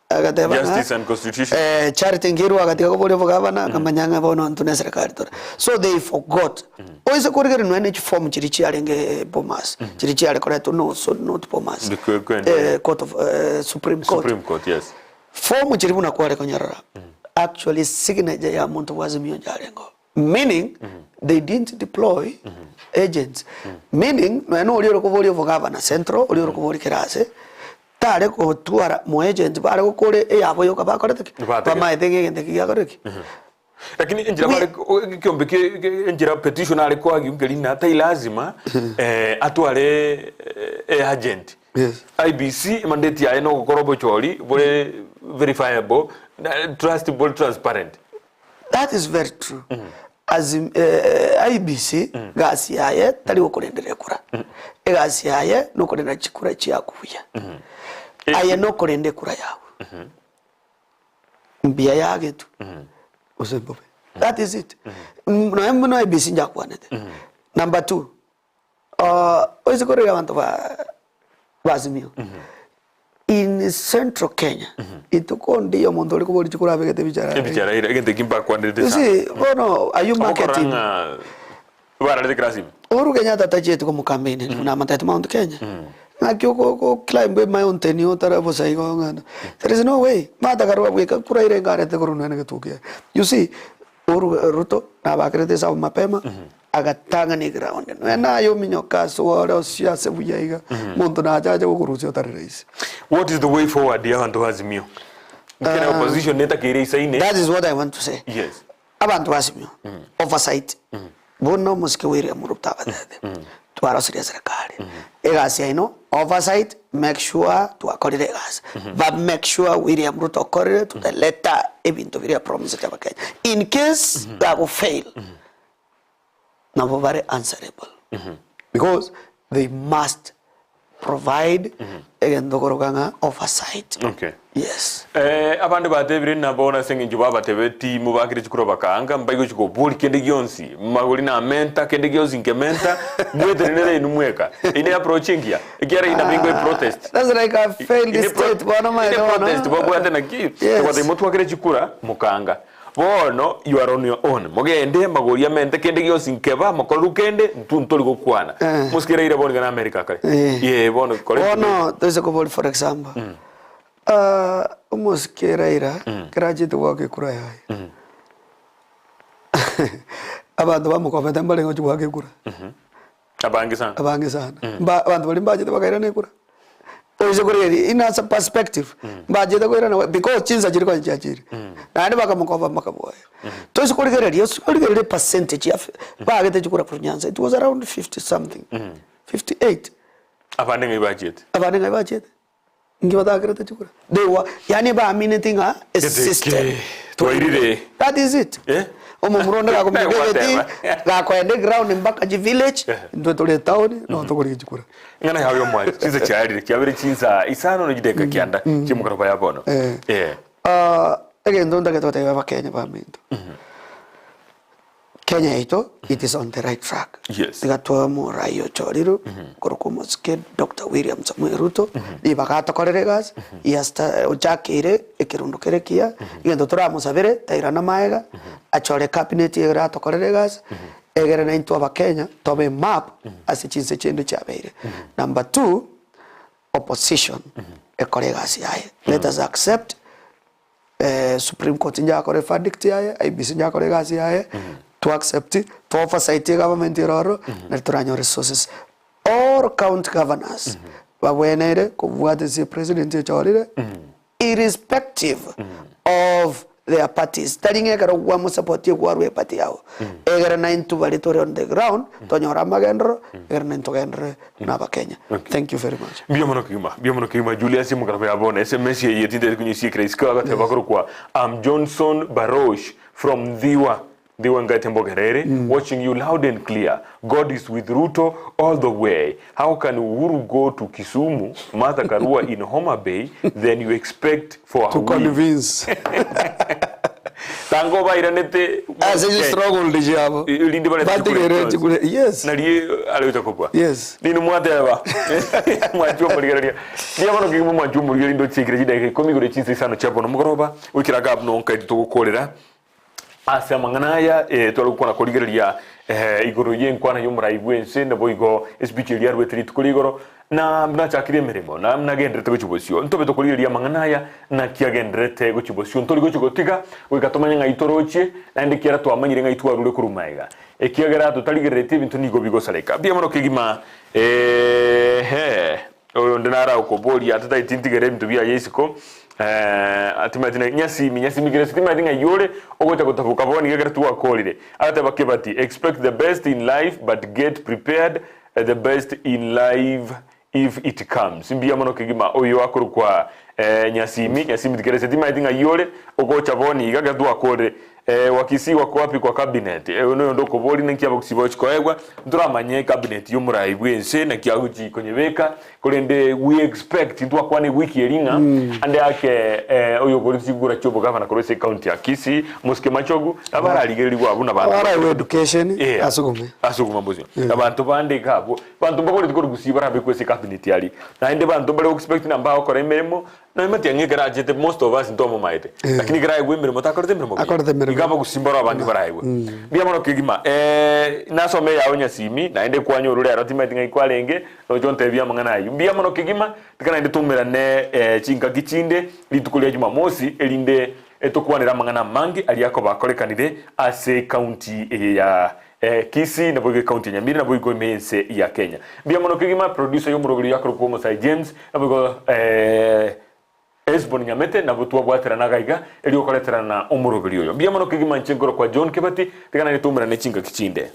S2: agateba ng'a
S1: Justice and Constitution.
S2: Charity Ngilu agatiga koboria obogavana akamanya ng'a bono intwe na eserekari tore. So they forgot. Oise korigereria nonya ne chiform chiria chiarenge Bomas, chiria chiare koretwa no so not Bomas,
S1: Ndikwe- kwende.
S2: court of Supreme Court.
S1: Supreme Court, yes.
S2: Form chiria buna kware konyerora, actually signature ya monto bwa Azimio yarengeo, meaning they didn't deploy agents, meaning nonya na oria ore koboria obogavana Central, oria ore koboria kera ase, tare gotwara mo agent bare gokora eyabo yoka bakorete ki?
S1: Bategete.
S2: Bamaete ng'a egento eki giakorire ki?
S1: Lakini enchera bare ekiombe kie enchera petition are koagiwa nkeri na tai lazima atware agent.
S2: Yes.
S1: IEBC mandate yaye na ogokora obochori bore verifiable na trust bore transparent.
S2: That is very true. As IEBC gasi yaye tari gokorendera ekura. Egasi yaye nokorenda chikura chiaku buya. Aye nokorenda ekura yago. Mbuya yagetwe gose mbobe. That is it. Nonya buna IEBC njakwanete. Number two, oise korora abanto ba ba Azimio, in central Kenya, rituko ndiyo omonto ore koboria chikura abegete ebichara aria.
S1: Ebichara ere egento ekio mbakwanerete
S2: You
S1: sana.
S2: see, bono are you
S1: Okorora
S2: marketing?
S1: ng'a bararete class ime.
S2: Uhuru Kenyatta tachieti komocampaign buna amatete Mount Kenya. Ng'aki oko oko climb emountain otara bosa igo ng'a there is no way. Martha Karua bweka kura ere nkarete korwa nonya na egetuo kiaye. You see, Uhuru Ruto nabakerete esabu mapema agatang'ana eground. Nonya naye ominyoke ase ore osie ase buya iga, monto nache ache gokorusia otari rahisi.
S1: What is the way forward ya abanto ba Azimio? Ekero opposition netakeire isaine.
S2: That is what I want to say.
S1: Yes.
S2: Abanto ba Azimio, oversight, buna omosike William Ruto abatebete, twarosirie eserekari, egasi yaino oversight, make sure twakorire egasi, ba make sure William Ruto okorire to the letter ebinto biria apromisete abakenya. In case gago fail, nabo bare answerable because they must provide egento koroka ng'a oversight.
S1: Okay.
S2: Yes.
S1: Eh, abande batebire ng'a bono ase eng'encho babatebeti mobakire chikura bakaanga, mbaigochi koboria kende gionsi, magori namenta, kende gionsi nkementa, mwetenenere inwe mweka. Eyio ne approach engiya, ekiagera eyio nabo ingo eprotest.
S2: That's like a failed
S1: Ine pro-
S2: state bono
S1: ine
S2: maete bono.
S1: protest babwate naki,
S2: Yes.
S1: egoteba motwakere chikura, mokaanga. Bono you are on your own, mogende magori amente kende gionsi nkeba mokoreru kende ntwo ntori gokwana.
S2: Eh.
S1: Mosike Raila bono iga na America kare.
S2: Eh.
S1: Yee bono kore
S2: Bono toise koboria for example, ah, omosike Raila ekero achete goaka ekura yaye, abanto bamokobete mbarenge gochia goaka ekura.
S1: Abange sana.
S2: Abange sana. Mba abanto baria mbachete bakairana ekura. Oise korigereria in as a perspective, mbachete koirana because chinsa chiria konya chiachire. Naende bakamokoba bakaboya. Toise korigereria ose origererie percentage ya bagete chikura korwa Nyanza, it was around 50 something, 58.
S1: Abande ng'ai bachiete?
S2: Abande ng'ai bachiete? Inki batakerete chikura? They were, yaani baamineti ng'a a system.
S1: Gete twairire.
S2: That is it.
S1: Eh?
S2: Omomura onde gakomina
S1: Gwateba.
S2: egeti, gakoenda eground mpaka chivillage,
S1: Eh.
S2: intwe tore etown, noo tokorigia chikura.
S1: Ing'ana yago y'omwari, chinsa chiarire, chiabere chinsa isano na chidakika kianda chi'omokoroba ya bono.
S2: Eh.
S1: Eh.
S2: Ah, egento ntagete gotebia abakenya baminto, Kenya yaito it is on the right track.
S1: Yes.
S2: Tiga twae omorai ochorirwe korokwa omosike Doctor William Samoei Ruto, ribaga atokorere egasi, he has sta- ochakeire ekerundo kere ekiya, egento toramosabere tairana maega, achore cabinet egere atokorere egasi, egere naintwe abakenya tobe emap ase chinse chinde chiabeire. Number two, opposition ekore egasi yaye. Let us accept Supreme Court njakore verdict yaye, IEBC njakore egasi yaye, to accept, to oversight egovernment ere ororo, nari toranyore resources. All county governors babweneire kobwata ase president echorire, irrespective of. their parties. Tari ng'a ekero gwamosupport ekwarwa eparty yago. Egere naintwe baria tore on the ground tonyore amagenderero egere naintwe togenderere buna abakenya. Thank you very much.
S1: Mbuya mono kegima, mbuya mono kegima Julius omogarabe ya bono SMS eye tintagete konyesiekera isiko agateba akorokwa am Johnson Barosh from Ndhiwa Ndhiwa engaete mbogere ere watching you loud and clear God is with Ruto all the way how can Uhuru go to Kisumu Martha Karua in Homa Bay then you expect for
S2: To
S1: a win
S2: convince.
S1: Tanga obairanete
S2: Ase chistruggled chiabo.
S1: Rinde barete
S2: Batigere
S1: chikure
S2: chikure. Yes.
S1: Nari arocha kobua.
S2: Yes.
S1: Ninu mwateba. Mwanchwa omorigereria. Riria bono kegima mwanchwa omorigereria rinde ochiekire chidakika ikomi igoro chinsa isano chia bono mogoroba goikera gabu nonkaiti togokorera ase amang'ana aya eh, tware gokwana korigereria eh, igoro y'enkwana y'omorai bw'ense naboigo espeech eria arwete rituko ria igoro Na nachakire emeremo, na nagenderete gochia bosio. Ntobe tokorigereria amang'ana aya, naki agenderete gochia bosio. Ntori gochia gotiga, goika tomanye ng'ai torochie, naende ekiagera twamanyire ng'ai twarure korwa magega. Ekiagera totarigereretie ebinto nigo bigosareka. Mbuya mono kegima, eeh, oyonde nare agokoboria tataeti ntigere ebinto biaye isiko, timanyeti na nyasimi, nyasimi kere timanyeti ng'ai ore, ogocha gotaboka bono iga ekero twakorire. Agateba Kebati, expect the best in life but get prepared The best in life if it comes. Mbuya mono kegima oyo akorokwa eh, Nyasimi, Nyasimi tikerese timaeti ng'ai ore ogocha bono iga ekero twakorire eh, Wakisii wako wapi kwa cabinet eh, oyo noyonde okobori naki abagusii bagochi koegwa ntoramanye cabinet y'omorai bwense naki agochi konyebeka korende we expect ntwakwana ewiki eri ng'a ande ake eh, oyo okoreti chikura chi'obogavana korwa ase ecounty ya Kisii Mosike Machogu nabo ararigererigwe abwo nabanto
S2: Abaraiwe education
S1: Yeah.
S2: asugume.
S1: Asugume bosio. Abanto bande iga abwo, abanto mbaboreti korwa gusii barabekwe ase cabinet aria. Naende abanto mbare goexpect ng'a mbagokora emeremo, nonya matiang'i ekero achete most of us ntwamomaete. Lakini ekero aegwe emeremo takorete emeremo buya.
S2: Akorete emeremo.
S1: Iga abagusii mbaro abange baraegwe. Mbuya mono kegima. Nasome eyao nyasimi, naende kwanyorwa rero timanyeti ng'ai kwarenge, nocha ontebie amang'ana ayio. Mbuya mono kegima, tiga naende toumerane chingaki chinde, rituko ria Jumamosi, erinde Etokwanere amang'ana amange aria akoba akorekanire ase ekaunti eye ya Kisii naboigo ekaunti ya Nyamira naboigo ime y'ense ya Kenya. Mbuya mono kegima producer y'omoroberi oyo akorokwa Omosae James naboigo Esbon Nyamete nabo twabwaterana iga iga erio okoreterana omoroberi oyo. Mbuya mono kegima inche nkorokwa John Kebati tiga naende toumerane chingaki chinde.